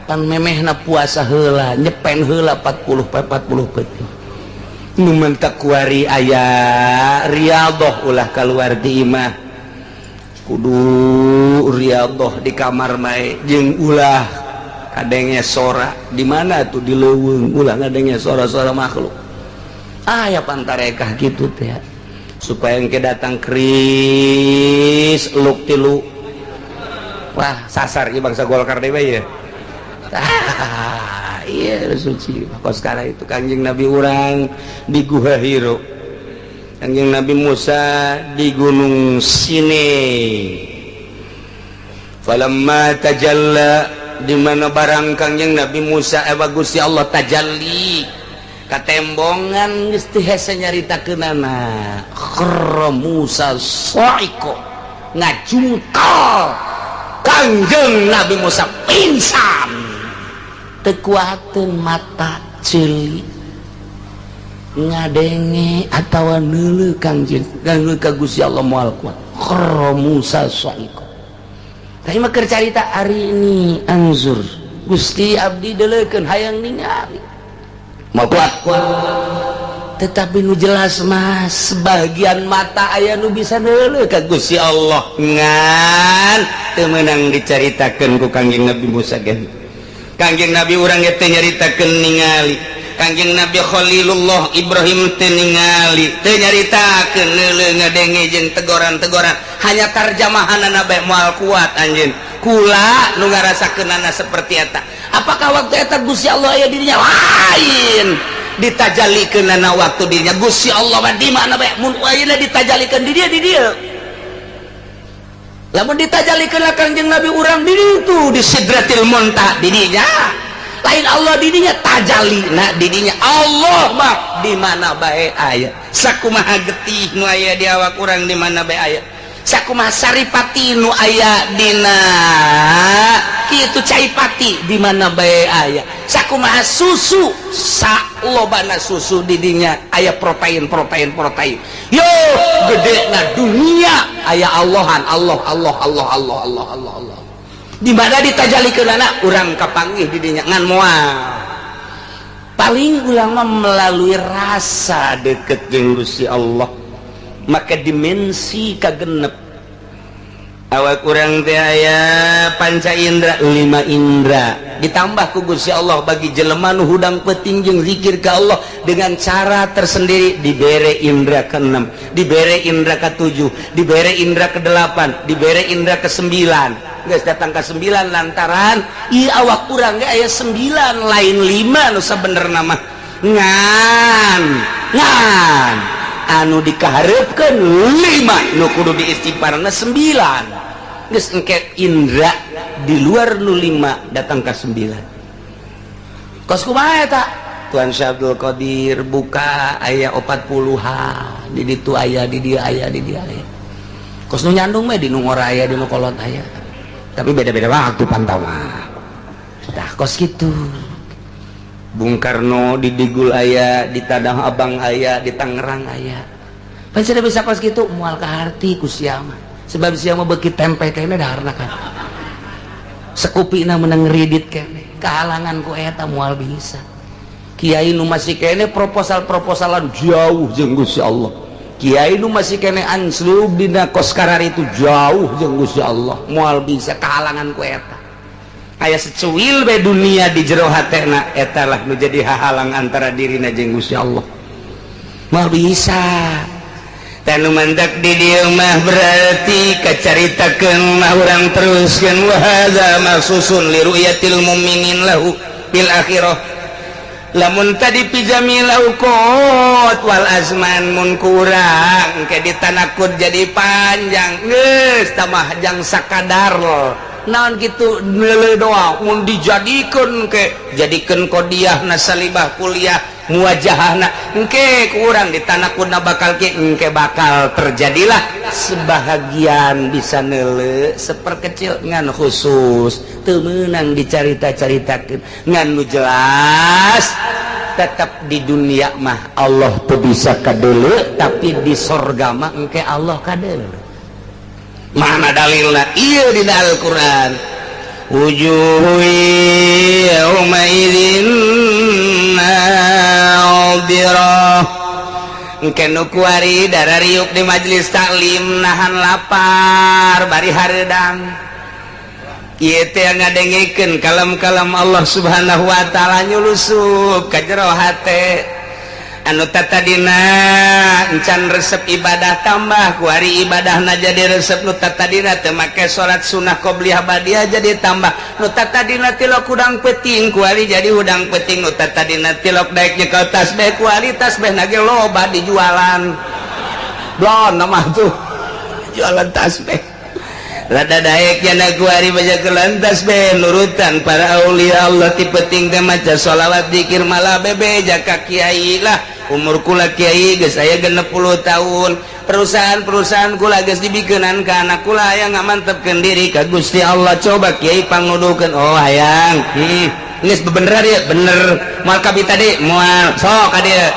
Pan memehna puasa heula, nyepen heula 40 40 peuting. Nu mentak kuari aya riyadhah ulah kaluar di imah. Kudu riyadhah di kamar mae jeung ulah kadenge sora. Di mana tuh di leuweung ulah ngadenge sora-sora makhluk. Aya pantarekah kitu teh. Supaya engke datang kris luk tilu. Wah, sasar ieu bangsa Golkar deui ya. Iya suci. Kos sekarang itu Kangjeng Nabi urang di Guha Hiro. Kangjeng Nabi Musa di Gunung Sinai. Falamma tajalla, di mana barang Kangjeng Nabi Musa Gusti Allah tajalli katembongan geus teu hese nyaritakeunana. Kharra Musa sa'iqa, ngajungkal Kangjeng Nabi Musa pingsan, teu kuateun mata ceuli ngadenge atawa neuleuh Kangjeng neuleuh ka Gusti Allah moal kuat. Kharra Musa sa'iqa. Tapi mah keur carita ari ini anzur Gusti abdi deuleukeun hayang ningali mau kuat, tetapi nu jelas mah sebagian mata aya nu bisa neuleuh ka Gusti Allah, ngan teu meunang dicaritakeun ku Kangjeng Nabi Musa ge. Kangjeng Nabi urang ge teu nyaritakeun ningali. Kangjeng Nabi Khalilullah Ibrahim teu ningali, teu nyaritakeun neuleuh ngadenge jeung tegoran-tegoran, hanya tarjamahanana bae moal kuat anjeun. Kula nu ngarasakeunana seperti eta. Apakah waktu eta Gusti Allah aya dirinya? Lain ditajalikeunana waktu dirinya Gusti Allah mah di mana bae, mun ayeuna ditajalikeun di dieu di dieu. Lamun ditajalikeun Kangjeng Nabi urang di ditu di Sidratil Muntaha di dinya. Lain Allah di dinya tajalina di dinya. Allah mah di mana bae aya. Sakumaha getih nu aya di awak urang di mana bae aya. Sakumaha saripati nu aya dina kitu, cai pati di mana bae aya. Sakumaha susu, salobana susu di dinya aya protein, protein, protein. Yo gede na dunia aya Allahan, Allah, Allah, Allah, Allah, Allah, Allah, Allah. Di mana ditajalikeun urang kapanggih di dinya, ngan moal paling ulama melalui rasa deket jeung Gusti Allah. Maka dimensi kagenep awak urang teh aya panca indra, lima indra, ditambah ku Gusti Allah bagi jelema nu hudang peuting jeung zikir ka Allah dengan cara tersendiri, dibere indra keenam, dibere indra ketujuh, dibere indra kedelapan, dibere indra kesembilan. Geus datang ke sembilan lantaran ieu awak urang ge aya sembilan, lain lima nu sabenerna mah, ngan ngan anu dikaharepkeun lima, nu kudu diistighfarna sembilan. Geus engke indra di luar nu lima datang ke sembilan. Kos kumaha eta? Tuan Syekh Abdul Qadir buka aya 40-an, di ditu aya, di dieu aya, di dieu aya. Kos nu nyandung mah di nu ngora aya, di nu kolot aya, tapi beda-beda waktu pantau mah. Tah, kos kitu. Bung Karno di Digul aya, di Tanah Abang aya, di Tangerang aya. Pan sudah bisa kos kitu, moal kaharti ku sia mah. Sebab sia mah beuki tempe kene daharna kan. Sekupina menang ngeridit kene. Kehalangan ku eta moal bisa. Kiai nu masih kene proposal-proposalan jauh jeung Gusti Allah. Kiai nu masih kene anslub dina kos itu jauh jeung Gusti Allah. Moal bisa, kehalangan ku eta. Aya secuil be dunia di jero hatena, eta lah nu jadi hahalang antara dirina jeung Gusti Allah, moal bisa. Tanu mantak di dieu mah berarti kacaritakeun mah urang teruskeun, wa hadza makhsusun li ru'yatil mu'minin lahu bil akhirah. Lamun tadi fi jamil auqat wal azman, mun kurang ke ditanakud jadi panjang, geus tambah jang sakadar naon gitu lele doang. Mun dijadikeun ke jadikeun qodiyah nasalibah kuliah muwajahna, engke kurang ditanakudna bakal ke engke bakal terjadilah sebahagian bisa nele seperkecil, ngan khusus teu meunang dicarita-caritakeun. Ngan nu jelas tetap di dunia mah Allah tuh bisa kadeuleu, tapi di sorga mah engke Allah kadeuleu. Mana dalilna? Iya, di Al-Quran, wujuhu yauma idzin nadhirah. Engke nu kuari darariuk di majelis taklim nahan lapar bari hareudang ieu teh, ngadengekeun kalam-kalam Allah Subhanahu wa taala, nyulusup ka jero hate. Anu tatadina encan resep ibadah, tambah kuari ibadahna jadi resep. Nu tatadina teu make salat sunnah qobliyah badiah, jadi tambah. Nu tatadina tilok hudang peuting, kuari jadi hudang peuting. Nu tatadina tilok daek nyekel tasbih, kuari tasbih nage loba dijualan. Blon nama tuh jualan tasbih rada daek jana kuari baca kelantas be nurutan para aulia Allah. Ti peuting teh maca sholawat, zikir, malah bebeja ka kiai lah. Umur kula kiai geus aya 60 tahun, perusahaan-perusahaan kula geus dibikenan ka anak kula yang ngamantepkeun diri ka Gusti Allah. Coba kiai pangudukeun. Oh, hayang, geus bener ya, bener moal kabita tadi moal sok ka dieu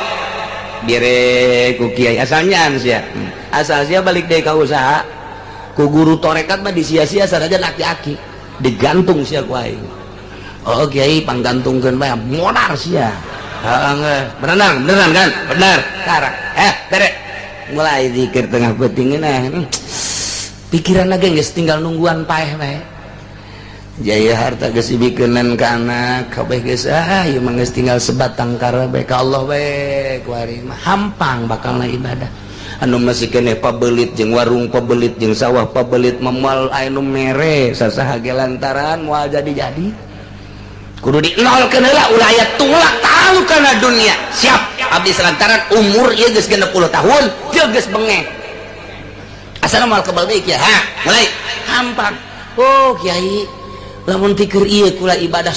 dire ku kiai, asalnya sia, asal sia balik deui ka usaha. Ku guru torekat mah disia-sia sanajan aki-aki, digantung sia ku aing. Oh kiai, panggantungkeun bae, modar sia. Heeh, berenang beneran kan, bener karak bere mulai zikir tengah peuting. Nah, pikiran lagi geus tinggal nungguan paeh bae. Jaya harta geus dibikeun ka anak kabeh geus, ah ieu mah geus tinggal sebatang kara bae ka Allah bae. Kuari mah hampang bakalna ibadah. Anu masih keneh pabelit jeung warung, pabelit jeung sawah, pabelit memal aya nu mere sasaha ge lantaran moal jadi-jadi, kudu di nolkeun heula, ulah aya tulak tahu kana dunia. Siap abdi, lantaran umur ieu geus 60 tahun jeung geus bengeh, asal moal kebal deui kieu. Ha, mulai hampang. Oh kiai, lamun tikeur ieu kula ibadah.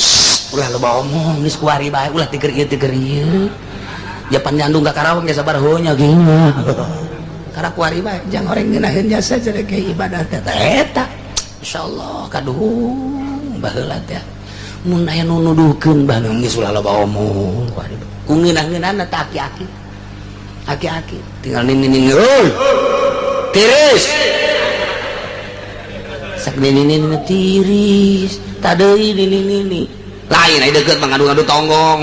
Ulah loba omong, geus kuari bae, ulah tikeur ieu, tikeur ieu. Japan nyandung ka Karawang ge sabar nya gini. Karena kuari bae jang horeng ngeunaheun jasa cenah ke ibadah teh eta. Insyaallah kaduhung baheula teh. Mun aya nu nuduhkeun baheula geus ulah loba omong kuari. Ku ngeunah-ngeunahna teh aki-aki. Aki-aki tinggal nini-nini euy. Tiris. Sak nini-nini tiris. Tadeui nini-nini. Lain aya deukeut mah ngadu-ngadu tonggong.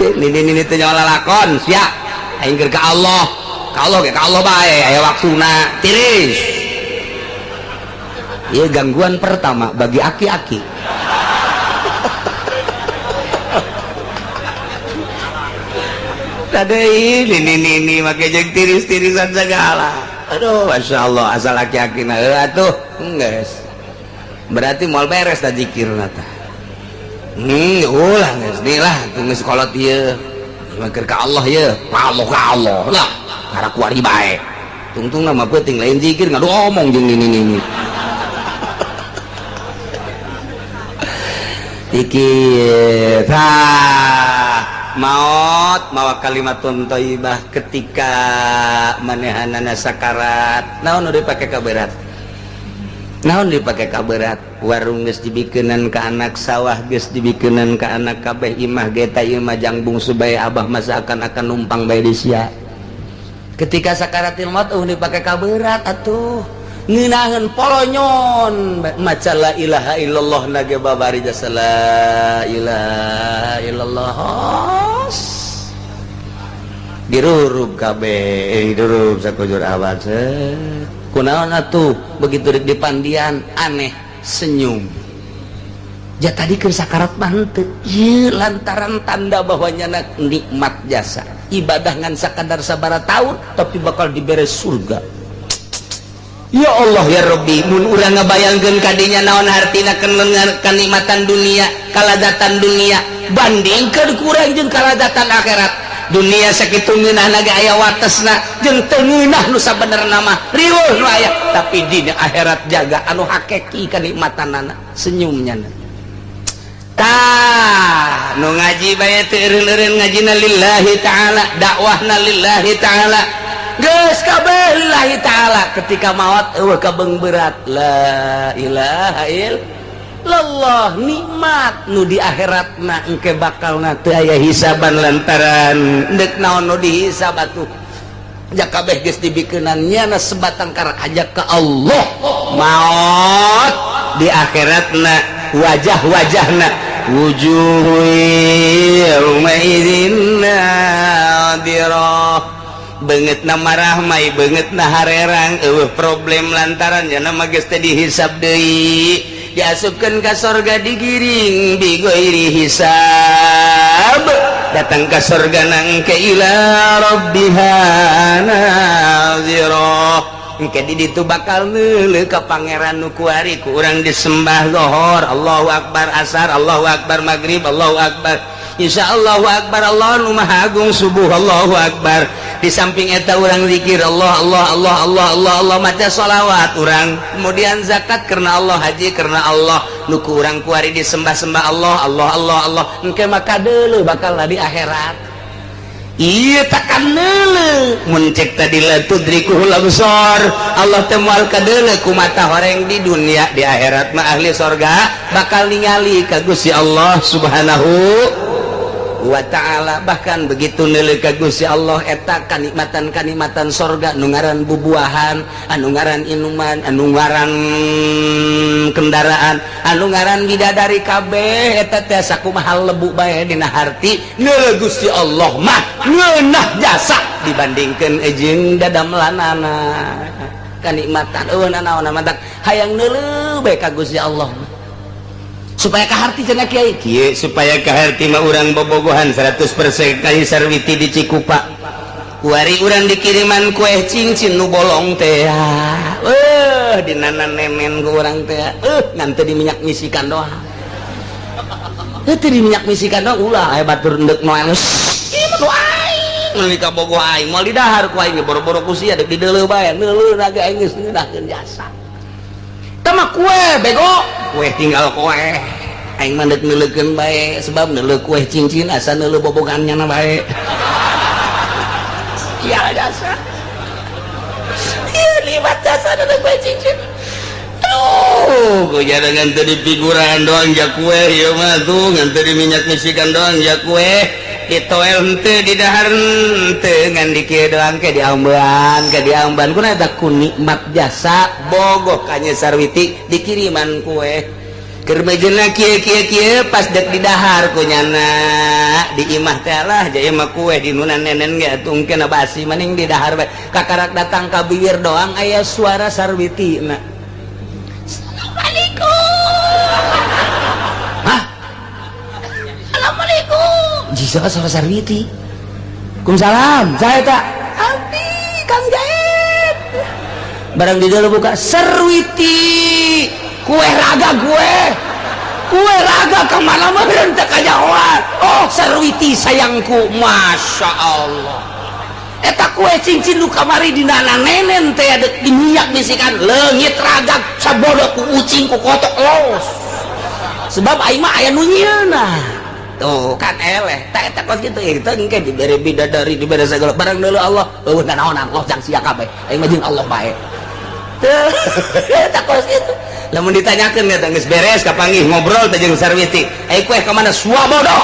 Nini-nini teh nyawa lalakon sia. Aing keur ka Allah. Ka Allah ge ka Allah bae aya waktuna. Tiris. Ieu gangguan pertama bagi aki-aki. Tadi nini-nini make jeung tiris-tirisan segala. Aduh, Masya Allah, asal aki-aki na atuh geus. Berarti moal beres da zikirna tah. Ulah geus deui lah, geus kolot ieu. Keur ka Allah ieu, Allah ka Allah lah. Karena kuari bae. Tungtungna mah peuting lain zikir ngadu omong jeung nini-nini. Dikit. Tah, maot mawa kalimatun thayyibah ketika manehanana sakarat. Naon nu dipake kaberat? Naon dipake kaberat? Warung geus dibikeunan ka anak, sawah geus dibikeunan ka anak, kabeh imah ge ta ieu mah jang bungsu bae abah masa akan numpang bae di sia. Ketika sakaratil maut dipake kaberat atuh. Ngeunaheun polonyon maca la ilaha illallah nage babari jasa la ilaha illallah dirurub kabeh dirurub sakujur awak kunaon atuh begitu rek dipandian aneh senyum ja tadi keur sakarat mah henteu ieu lantaran tanda bahwa nyana nikmat jasa ibadah ngan sakadar sabaraha taun tapi bakal dibere surga. Ya Allah ya Rabbi, mun urang ngabayangkeun kadinya naon hartina kenikmatan dunia, kalazatan dunia, bandingkeun kurang jeung kalazatan akhirat. Dunia sakitu ngeunahna ge aya watesna jeung teu ngeunah nu sabenerna mah riweuh nu aya, tapi dina akhirat jaga anu hakiki kanikmatanana, senyumnya. Tah, nu ngaji bae teu eureun-eureun ngajina lillahi ta'ala, dakwahna lillahi ta'ala. Geus kabeh lillahi ta'ala ketika maot eueuh kabeung berat la ilaha illallah nikmat nu di akhiratna engke bakalna teu aya hisaban lantaran deuk naon nu dihisab atuh ja kabeh geus dibikeunan nyana sebatang kara aja ka Allah maot di akhiratna wajah-wajahna wujuhu yauma idzin nadirah banget na marahmai banget na harerang eueuh problem lantaran jana mah geus teh dihisab deui diasupkeun ka sorga digiring bighairi hisab datang ka sorga nang ke ila rabbiha nazirah engke di ditu bakal neuleuh ka pangeran nu kuari ku urang disembah zuhur Allahu akbar asar Allahu akbar maghrib Allahu akbar insya Allahu akbar Allah nu maha agung subuh Allahu akbar di samping eta urang zikir Allah Allah Allah Allah Allah Allah maca sholawat urang kemudian zakat karena Allah haji karena Allah nu ku urang kuari disembah-sembah Allah Allah Allah Allah engke maka deuleuh bakal di akhirat ieu takkan neuleuh mun cek tadi la tudrikuhul absar Allah teh moal kadeuleuh ku mata horeng di dunia di akhirat mah ahli sorga bakal ningali ka Gusti Allah Subhanahu wa ta'ala bahkan begitu neuleuh ka Gusti Allah eta kanikmatan-kanikmatan sorga nu ngaran bubuahan anu ngaran inuman anu ngaran kendaraan anu ngaran bidadari kabeh eta teh sakumaha lebu bae dina harti neuleuh Gusti Allah mah ngeunah jasa dibandingkeun jeung dadamlanana kanikmatan eueuh nanaon mantak hayang neuleuh bae ka Gusti Allah supaya kaharti cenah kiai kieu supaya kaharti mah urang bobogohan 100% kali sarwiti di Cikupa kuari urang dikiriman kue cincin nu bolong teh dinana nemen ku urang teh ngan teu di minyak misikan doang teu di minyak misikan doang ulah aya batur endek noel ieu mah nu aing meuli ka bogoh aing moal didahar ku aing boro-boro ku sia deuk dideuleu bae neuleuh ge aing geus ngeunahkeun jasa teh mah kue bego kue tinggal kue aing mah deuk neuleukeun bae sebab neuleuh kue cincin asa neuleuh bobogannya na bae. Jasa. Ieu nikmat jasa ada kue cincin. Aduh, ku jangan teu di figuran doang ja kue ieu mah tuh, ngan teu di minyak misikan doang ja kue. Ditoel henteu, di dahar henteu, ngan di kieu doang ke diamban, ke diamban. Kuna eta ku nikmat jasa bogoh ka Nyai Sarwiti dikiriman kue. Keur mejeuna kieu kieu kieu pas dek di dahar ku nyana di imah teh lah jaya mah kue di nuna nenen ge atuh engke basi maning di dahar bae. Kakarak datang ka bibir doang aya suara Sarwiti na. Assalamualaikum. Hah? Assalamualaikum. Jisa sama Sarwiti. Waalaikumsalam. Saya tak. Abdi Kang Jaib. Barang di dalam buka Sarwiti. Kue raga gue. Kue raga kemana mah berhenti kajahoan. Oh Sarwiti sayangku. Masya Allah. Eta kue cincin lu kamari di nana nenen teh ada di minyak bisikan leungit raga sabodo ku ucing ku kotok los. Sebab aing mah aya nu nyieunna. Tuh kan eleh tak eta kos kitu ieu teh engke dibere bidadari dibere segala barang deuleu Allah eueuh nanaonan Allah jang sia kabeh aing mah jeung Allah bae. Teu eta kos kitu. Lamun ditanyakeun eta geus beres kapanggih ngobrol teh jeung Sarwiti. Ai kue ka mana suabodo.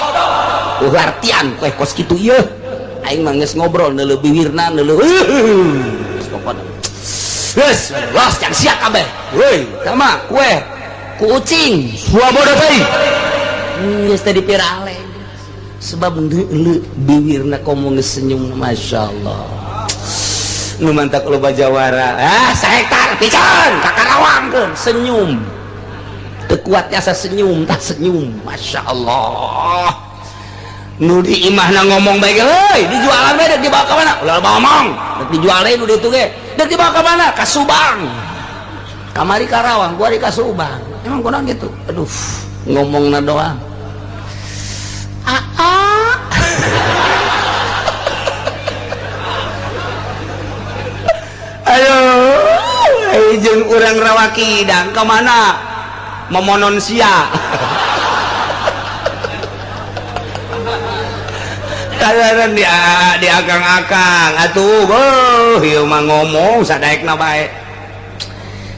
Artian kue kos kitu ieu. Aing mah geus ngobrol neuleuh biwirna neuleuh geus pokona. Geus los jang sia kabeh. Woi, sama kue ku ucing suabodo teh. Geus teh dipirale. Sebab neuleuh biwirna komo geus senyum masyaallah. Nu mantak loba jawara. Ah, sahektar pican ka Karawangkeun senyum. Teu kuat asa senyum tah senyum masyaallah. Nu di imahna ngomong bae euy dijualan bae dek dibawa ka mana? Ulah ngomong. Dek dijual deui nu ditu ge. Dek dibawa ka mana? Ka Subang. Kamari Karawang, gua di ka Subang. Emang kunaon gitu? Aduh, ngomongna doang. Aa. Aduh, jeung urang Rawakidang ka mana? Memonon sia. Kalaran di di akang-akang atuh beuh ieu mah ngomong sadaekna bae.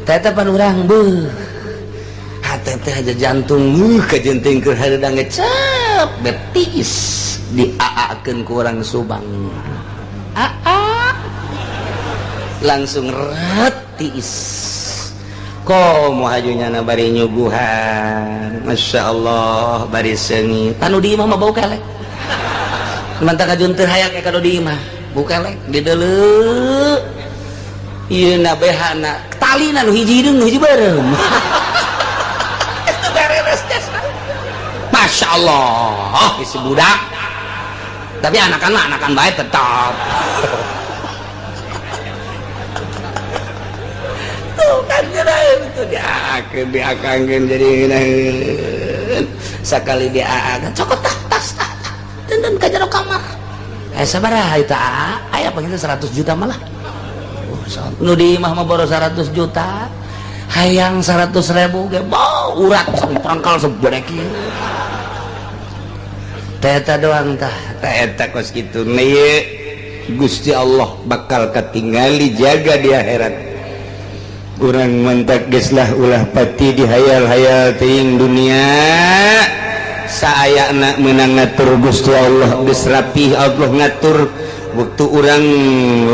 Teh teh pan urang beuh. Hate teh aja jantung kajenting keur hareudang ngecep betis diaakeun ku urang Subang. Aa langsung retis. Komo hajunya na bari nyuguhan. Masya Allah bari seungit. Tanu di imah mah bau kelek. Mantap kajun teu hayang ka di imah. Bau kelek di deuleu. Ieu na behana talina nu hiji hideung nu hiji beureum. Itu beres jasa. Masya Allah, isi budak. Tapi anakan mah anakan bae tetap. Tuh kan ngeunaheun tuh diakeun diakangkeun jadi ngeunaheun. Sakali diaakeun cokot tah tas tah. Dan ka jero kamar. Sabaraha eta aya panggil 100 juta malah. Nu di imah mah boros 100 juta. Hayang 100 ribu ge bau urat prangkal segede kieu. Teh eta doang tah. Teh eta kos kitu ieu Gusti Allah bakal katingali jaga di akhirat. Urang mantak geus lah ulah pati dihayal-hayal teuing dunia. Saayana menang ngatur Gusti Allah geus rapih Allah ngatur waktu urang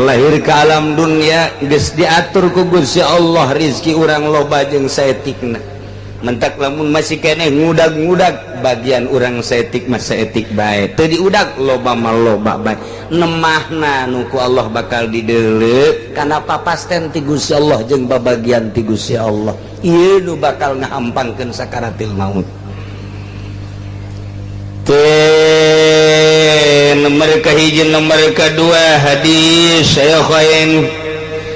lahir ke alam dunia geus diatur ku Gusti Allah rizki urang loba jeung saetikna. Mentak lamun masih keneh ngudag-ngudag bagian urang saetik mah saetik bae teu diudag loba mah loba bae nemahna nu ku Allah bakal dideuleu kana papasten ti Gusti Allah jeung babagian ti Gusti Allah ieu nu bakal ngahampangkeun sakaratil maut. Nomor kahiji nomor kedua hadis Syaikhain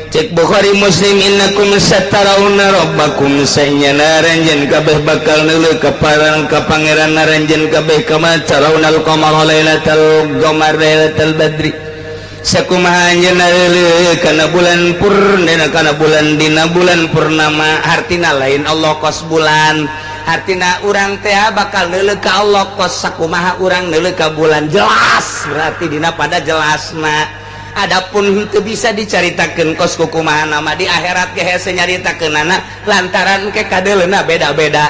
cek Bukhari Muslim innakum satarawna rabbakum sanyana ranjeun kabeh bakal neuleuh ka pangeran ranjeun kabeh kama tarawnal qamara lailatal qamar lailatal badri sakumaha anjeun neuleuh kana bulan purnama kana bulan dina bulan purnama hartina lain Allah kos bulan hartina urang teh bakal neuleuh ka Allah kos sakumaha urang neuleuh ka bulan jelas berarti dina pada jelasna. Adapun itu bisa dicaritakeun kos kukumaha nama di akhirat ge hese nyaritakeunana, lantaran ke kadeuleuna beda-beda.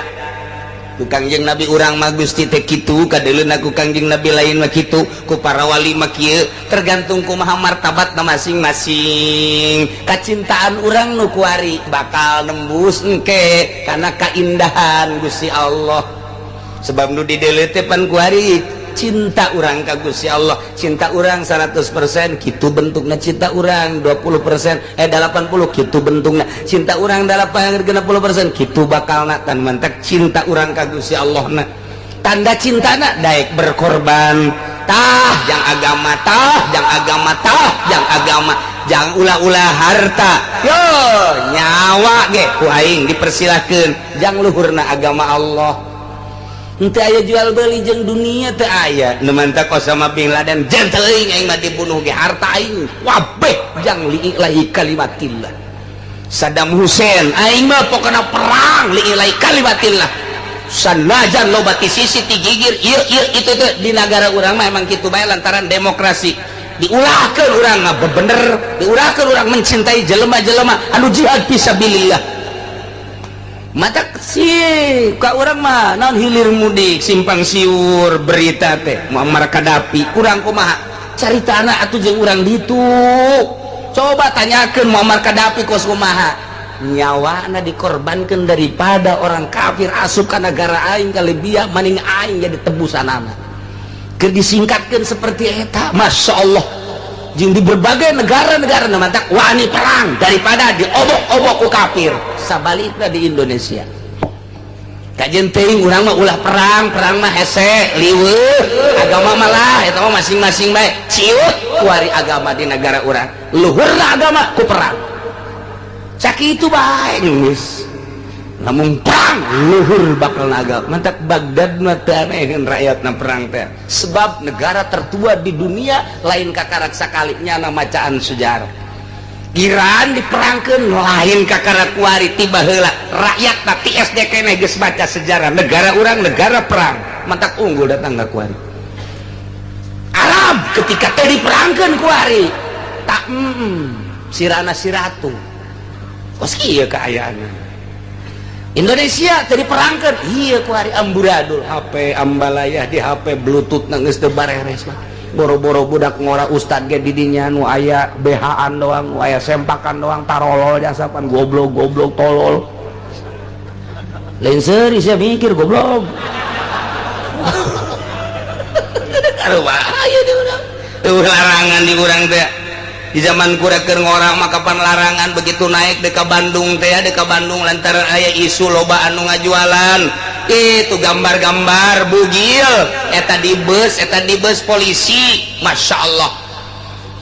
Ku Kangjeng Nabi urang mah Gusti teh kitu kadeuleuna, ku Kangjeng Nabi lain mah kitu, ku para wali mah kieu, tergantung kumaha martabatna masing-masing. Kacintaan urang nu kuari bakal nembus engke karena kaindahan Gusti Allah, sebab nu dideuleu teh pan kuari cinta urang ka Gusti Allah. Cinta urang 100% gitu bentuknya, cinta urang 20%, eh, 80 gitu bentuknya, cinta urang 80% gitu bakal tan mantak cinta urang ka Gusti Allah. Na tanda cinta na daek berkorban tah jang agama, tah jang agama, tah jang agama, jang ulah-ulah harta, yo nyawa ge ku aing dipersilahkan jang luhurna agama Allah. Henteu aya jual beli jeung dunia, teu aya. Nu mantak Osama bin Laden, gentle aing mah dibunuh ge harta aing wabeh jang li'ilahi kalimatillah. Saddam Hussein, aing mah pokona perang li'ilahi kalimatillah, sanajan loba ti sisi ti gigir ieu ieu itu teh. Di negara urang mah emang kitu bae, lantaran demokrasi diulahkeun urang mah bener, diulahkeun urang mencintai jelema-jelema anu jihad fisabilillah. Mata sih ka urang mah naon, hilir mudik, simpang siur berita teh Muammar Gaddafi kurang kumaha carita anak atuh jeung urang ditu. Coba tanyakeun Muammar Gaddafi kos kumaha nyawana dikorbankan daripada orang kafir asup ka negara aing ka Libya, maning aing jadi tebusanana. Keur disingkatkeun seperti eta. Masya Allah, jeung di berbagai negara-negara mantak wani perang daripada diobok-obok ku kafir. Sabalikna di Indonesia, kajen teuing urang mah ulah perang, perang mah hese liweuh, agama malah eta mah masing-masing bae. Ciut kuari agama di negara urang, luhurna agama ku perang, sakitu bae geus. Namun perang luhur bakal naga mantak Baghdad mah teu aneheun rakyatna perang teh, sebab negara tertua di dunia, lain kakarak sakali nyana macaan sejarah. Iran diperangkeun lain kakarak kuari, tiba heula rakyat ti SD keneh geus baca sejarah negara urang negara perang, mantak unggul datang ka kuari. Arab ketika teh diperangkeun kuari tak sirana siratu kos kieu kaayaanna. Indonesia tadi perangkan iya kuari amburadul, HP ambalayah di HP Bluetooth nangis teu bareres mah boro-boro budak ngora, ustad ge di dinya nu aya BH-an doang, nu aya sempakan doang, tarolol jasa pan goblok goblok tolol, lain seuri sia mikir goblok. Bahaya di urang tuh, larangan di urang teh. Di zaman kura keur ngora mah kapan larangan begitu naik deka Bandung teh, deka Bandung, lantaran aya isu loba anu ngajualan itu gambar-gambar bugil eta di bus, eta di bus polisi. Masya Allah,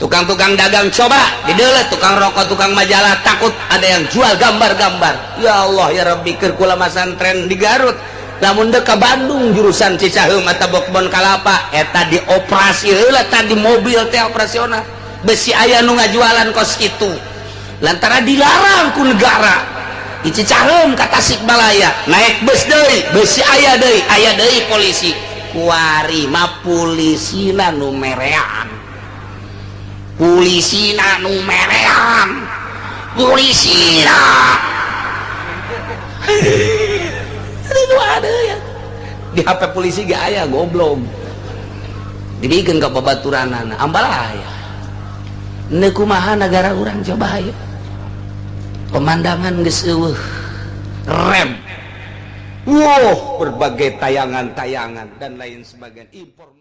tukang-tukang dagang coba dideuleu, tukang rokok, tukang majalah, takut ada yang jual gambar-gambar. Ya Allah ya Rabbi, keur kula masantren di Garut, lamun dek ka Bandung jurusan Cicaheum atau Kebon Kalapa, eta dioperasi heula tadi mobil teh operasional, besi aya nu ngajualan kos kitu, lantaran dilarang ku negara. Di Cicaheum ka Tasikmalaya naik bus deui, besi aya deui, aya deui polisi. Kuari mah polisina nu merean, polisina nu merean, polisina. Aduh, ada ya di HP polisi gak aya goblok, dibikin ke babaturanana ambalaya. Ini kumaha negara urang, coba ayo pemandangan geus eueuh rem. Wow, berbagai tayangan-tayangan dan lain sebagainya informasi.